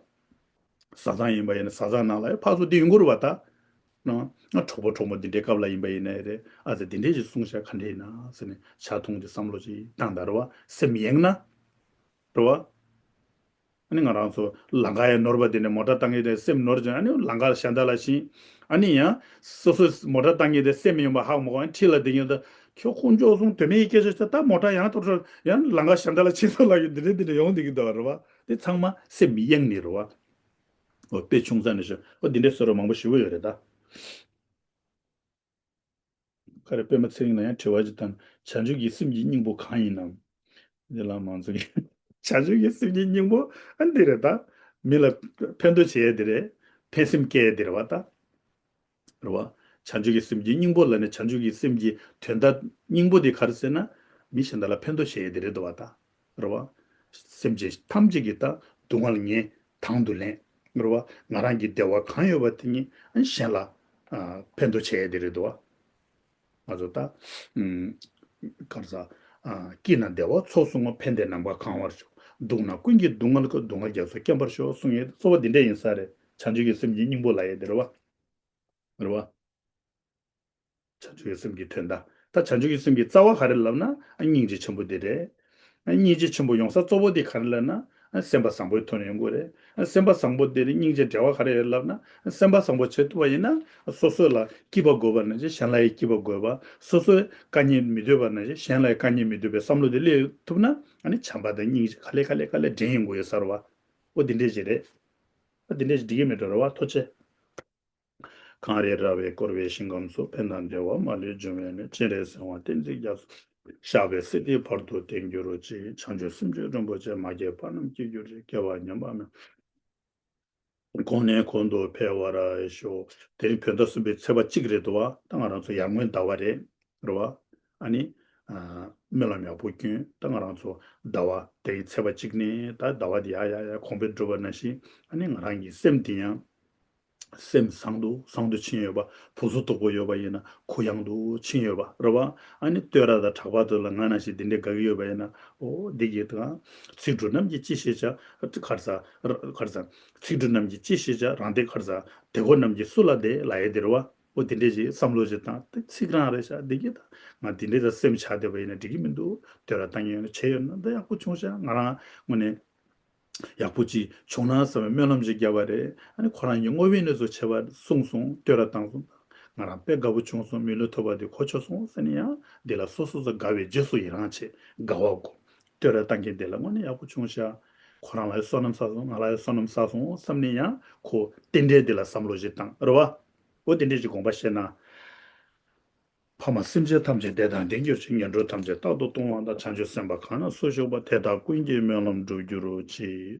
བཟའ་ཚང་ཡིན་པ་ཡིན་ན་བཟའ་ཚང་ནང་ལ་ཕར་ཚུར་འདི་ཡོང་གི་རེད་བ་ད། ན་ང་གྲོགས་པོ་གྲོགས་མོ་འདི་འདྲའི་སྐབས་ལ་ཡིན་པ་ཡིན་ན་རེད། ཨ་ཙི་འདི་འདྲས་ཞིག་གསུངས་བཞག་ག་འདྲས་ཡིན་ན་ཟེར་ནས་ཆ་ཐུང་གི་བསམ་བློ་ཅིག་བཏང་ད་རེད་བ། སེམས་ཡེངས་ན། རེད་བ། ཨ་ནི་ང་རང་ཚོ་ལམ་ཁ་ཡང་ནོར་བ་དེ་ནས་མོ་ཊ་བཏང་གི་དེ་སེམས་ནོར་ཀྱང་ཨ་ནི་ལམ་ཁ་གཞན་དག་ལ་ཕྱིན། ཨ་ནི་ཡང་སོ་སོས་མོ་ཊ་བཏང་གི་དེ་སེམས་ཡོང་པ་ཧ་མ་གོ་ཨ་ནི་ཁྲིད་ལ་དེ་ཡོང་ད་ཁྱོད་ཁོང་ཅོག་སོང་དོན་མེད་ཀྱི་སྐད་ཆ་ཆ་ད་མོ་ཊ་ཡང་ཐོག་ཚོ་ཡང་ལམ་ཁ་གཞན་དག་ལ་ཕྱིན་སོང་ལ་ཡོད་འདི་འདྲ་འདི་འདྲ་ཡོང་འདི་གི་འདུག་རེད་བ། དེ་ཚང་མ་སེམས་ཡེངས་ནི་རེད་བ། འོ་དཔེ་ཆུང་ཙག་ནས་ཤོད། འོ་འདི་འདྲའི་བཟོ་འདྲ་མང་པོ་ཞེ་པོ་ཡོད་རེད་ད། ཁ་རེ་པད་མ་ཚེ་རིང་ལ་ཡང་དྲི་བ་ཅིག་བཏང་། བྱང་ཆུབ་ཀྱི་སེམས་ཀྱི་སྙིང་པོ་གང་ཡིན་ནམ། འདི་ལ་མང་ཚོགས་ཀྱི་བྱང་ཆུབ་ཀྱི་སེམས་ཀྱི་སྙིང་པོ་ཨ་འདི་རེད་ད། མི་ལ་ཕན་ཐོགས་བྱེད་ཡས་འདི་རེད། ཕན་སེམས་སྐྱེ་ཡས་འདི་རེད་བ་ད། རེད་བ། བྱང་ཆུབ་ཀྱི་སེམས་ཀྱི་སྙིང་པོ་ལ་ནི་བྱང་ཆུབ་ཀྱི་སེམས་ཀྱི་དོན་དག་སྙིང་པོ་དེ་ག་རེ་ཟེར་ན། མི་གཞན་དག་ལ་ཕན་ཐོགས་བྱེད་ཡས་དེ་རེད་འདུག་བ་ད། རེད་བ། སེམས་ཅན་ཐམས་ཅད་ཀྱི་ད་སྡུག་བསྔལ་ངས་དང་དུ་ལེན། རེད་བ། ང་རང་གི་བདེ་བ་གང་ཡོད་པ་དེ་ཉིད་གཞན་ལ་ཨ་ཕན་ཐོགས་བྱེད་ཡས་དེ་རེད་འདུག་བ། ང་ཚོ་ད་ཨུམ་ག་རེ་ཟ། ཨ་སྐྱིད་ན་བདེ་བ་ཚོགས་བསོད་ནམས། ཕན་བདེ་རྣམ་པར་གང་བར་ཤོག། སྡུག་ན་ཀུན་གྱི་སྡུག་བསྔལ་གྱི། སྡུག་བསྔལ་རྒྱ་མཚོ་སྐེམ་པར་ཤོག་གསུང་ཡས་གཙོ་བོ་འདི་འདྲ་ཡིན་ས་རེད། བྱང་ཆུབ་ཀྱི་སེམས་ཀྱི་སྙིང་པོ་ལབ་ཡས་དེ་རེད་བ། རེད་བ། བྱང་ཆུབ་ཀྱི་སེམས་ཀྱི་དོན་དག། ད་བྱང་ཆུབ་ཀྱི་སེམས་ཀྱི་རྩ་བ་ག་རེ་ལབ་ན། ཨ་སྙིང་རྗེ་ཆེན་པོ་དེ་རེད། ཨ་སྙིང་རྗེ་ཆེན་པོ་ཡོང་ས་གཙོ་བོ་དེ་ག་རེ་ལབ་ན། ཨ་སེམས་པ་བཟང་པོའི་ཐོག་ནས་ཡོང་དགོས་རེད། ཨ་སེམས་པ་བཟང་པོ་དེ་རེད། སྙིང་རྗེ་འབྲེལ་བ་ག་རེ་ཡོད་ལབ་ན། ཨ་སེམས་པ་བཟང་པོ་བྱེད་ཐུབ་པ་ཡིན་ན། སོ་སོ་ལ་སྐྱིད་པ་དགོས་པ་ནང་བཞིན་གཞན་ལ་ཡང་སྐྱིད་པ་དགོས་པ། སོ་སོའི་དཀའ་ངལ་མི་འདོད་པ་ནང་བཞིན་གཞན་ལ་ཡང་དཀའ་ངལ་མི་འདོད་པའི་བསམ་བློ་དེ་སླེབས་ཐུབ་ན། ཨ་ནི་བྱམས་པ་དང་སྙིང་རྗེ་ག་ལེ་ག་ལེ་ག་ལེ་འདྲེན་ཡོང་གི་ཡོད་ས་རེད་བ། ཨོ་དེ་འདྲས་ཞིག་རེད། ཨ་དེ་འདྲས་ཞིག་འགྲིག་གི་མེད་འགྲོ་རེད་བ། ཐུགས་རྗེ་ཆེ། གངས་རི་ར་བས་བསྐོར་བའི་ཞིང་ཁམས་སུ། ཕན་དང་བདེ་བ་མ་ལུས་འབྱུང་བའི་གནས། སྤྱན་རས་གཟིགས་དབང་བསྟན་འཛིན་རྒྱ་མཚོ། ཞགས་པའི་བསིལ་མཐིལ་བར་དུ་བསྟན་གྱུར་ཅིག། བྱང་ཆུབ་སེམས་མཆོག་རིན་པོ་ཆེ། མ་སྐྱེས་པ་རྣམས་སྐྱེ་གྱུར་ཅིག། སྐྱེས་པ་ཉམས་པ་རྣམས་གོང་ནས་གོང་དུ་འཕེལ་བར་ཤོག། དེ་རིང་བོད་ཟླ་གསུམ་པའི་ཚེས་པ་གཅིག་རེད་འདུག་བ། ད་ང་རང་ཚོ་ཡར་ངོའི་ཟླ་བ་རེད། རེད་བ། ཨ་ནི། ཨ་སྨོན་ལམ་ཡག་པོ་སྐྱོན། ད་ང་རང་ཚོ་ཟླ་བ་དེའི་ཚེས་པ་གཅིག་ནས་ད་ཟླ་བ་དེ་ཡར་ཡར་ཡར་གོང་འཕེལ་འགྲོ་བ་ནང་བཞིན། ཨ་ནི་ང་རང་གི་སེམས་དེ་ཡང་སེམས་བཟང་དུ་བཟང་དུ་ཕྱིན་ཡོད་པ། ཕུགས་གསོ་སྟུག་པོ་ཡོད་པ་ཡིན་ན་གུ་ཡངས་དུ་ཕྱིན་ཡོད་པ་རེད་བ། ཨ་ནི་བསྟོད་ར་དང་གྲགས་པ་དེ་ལ་ང་ནང་བཞིན་འདི་འདྲའི་དགའ་གི་ཡོད་པ་ཡིན་ན། ཨོ་འདི་གི་དང་། ཚིག་འབྲུ་རྣམས་ཀྱིས་ཅི་ཞིག་བྱ། ག་རེ་ཟ། ག་རེ་ཟ། ཚིག་འབྲུ་རྣམས་ཀྱིས་ཅི་ཞིག་བྱ། རང་སྡེ་ག་རེ་ཟ། དེ་ཁོ་རྣམས་ཀྱིས་སུ་ལ་བདེ་ལབ་ཡས་དེ་རེད་བ། ཨོ་དེ་འདྲས་ཞིག་བསམ་བློ་ཞིག་བཏང་། དེ་ཚིག་རང་རེད་ཤག། འདི་གི་ད་ང་དེ་འདྲས་ད་སེམས་ཆགས་བསྡད་པ་ཡིན་ན་འགྲིག་གི་མི་འདུག། བསྟོད་ར་བཏང་མཁན་བྱས་ཡོད་ན་ད་ཡག་པོ་བྱུང་ཤག། ང་རང་ངོས་ནས་ཡག་པོ་ཅིག་བྱུང་ན་བསམ་པའི་སྨོན་ལམ་ཞིག་བརྒྱབ་པ་རེད། ཨ་ནི་ཁོ་རང་གི་བསྔོ་བའི་གནས་ཚུལ་བྱས་པ་གསུངས་སོང་། བསྟོད་ར་བཏང་སོང་། ང་རང་དཔེ་དགའ་པོ་བྱུང་སོང་། མི་ལུས་ཐོབ་པ་དེ་གོ་ཆོད་སོང་ཟེར་ནས། ཡང་འདི་ལ་སོ་སོ་སོ་དགའ་བའི་རྗེས་སུ་ཡི་རང་བྱེད། དགའ་བ་དགོས། བསྟོད་ར་བཏང་མཁན་དེ་ལ་དངོས་གནས་ཡག་པོ་བྱུང་ཤག། ཁོ་རང་ལ་བསོད་ནམས་བསགས་སོང་། ང་ལ་བསོད་ནམས་བསགས་སོང་བསམ་ནས། ཡང་ཁོ་རྟེན་འབྲེལ་འདི་ལ་བསམ་བློ་ཞིག་བཏང་། རེད་བ། འོ་དེ་འདྲས་ཀྱི་དགོངས་པ་བཞེས་ན། ཕ་མ་སེམས་ཅན་ཐམས་ཅད་བདེ་དང་ལྡན་གྱུར་ཅིག། ངན་འགྲོ་ཐམས་ཅད་རྟག་ཏུ་སྟོང་བ་དང་། བྱང་ཆུབ་སེམས་དཔའ་གང་ན་སུ་བཞུགས་པ། དེ་དག་ཀུན་གྱི་སྨོན་ལམ་འགྲུབ་གྱུར་ཅིག།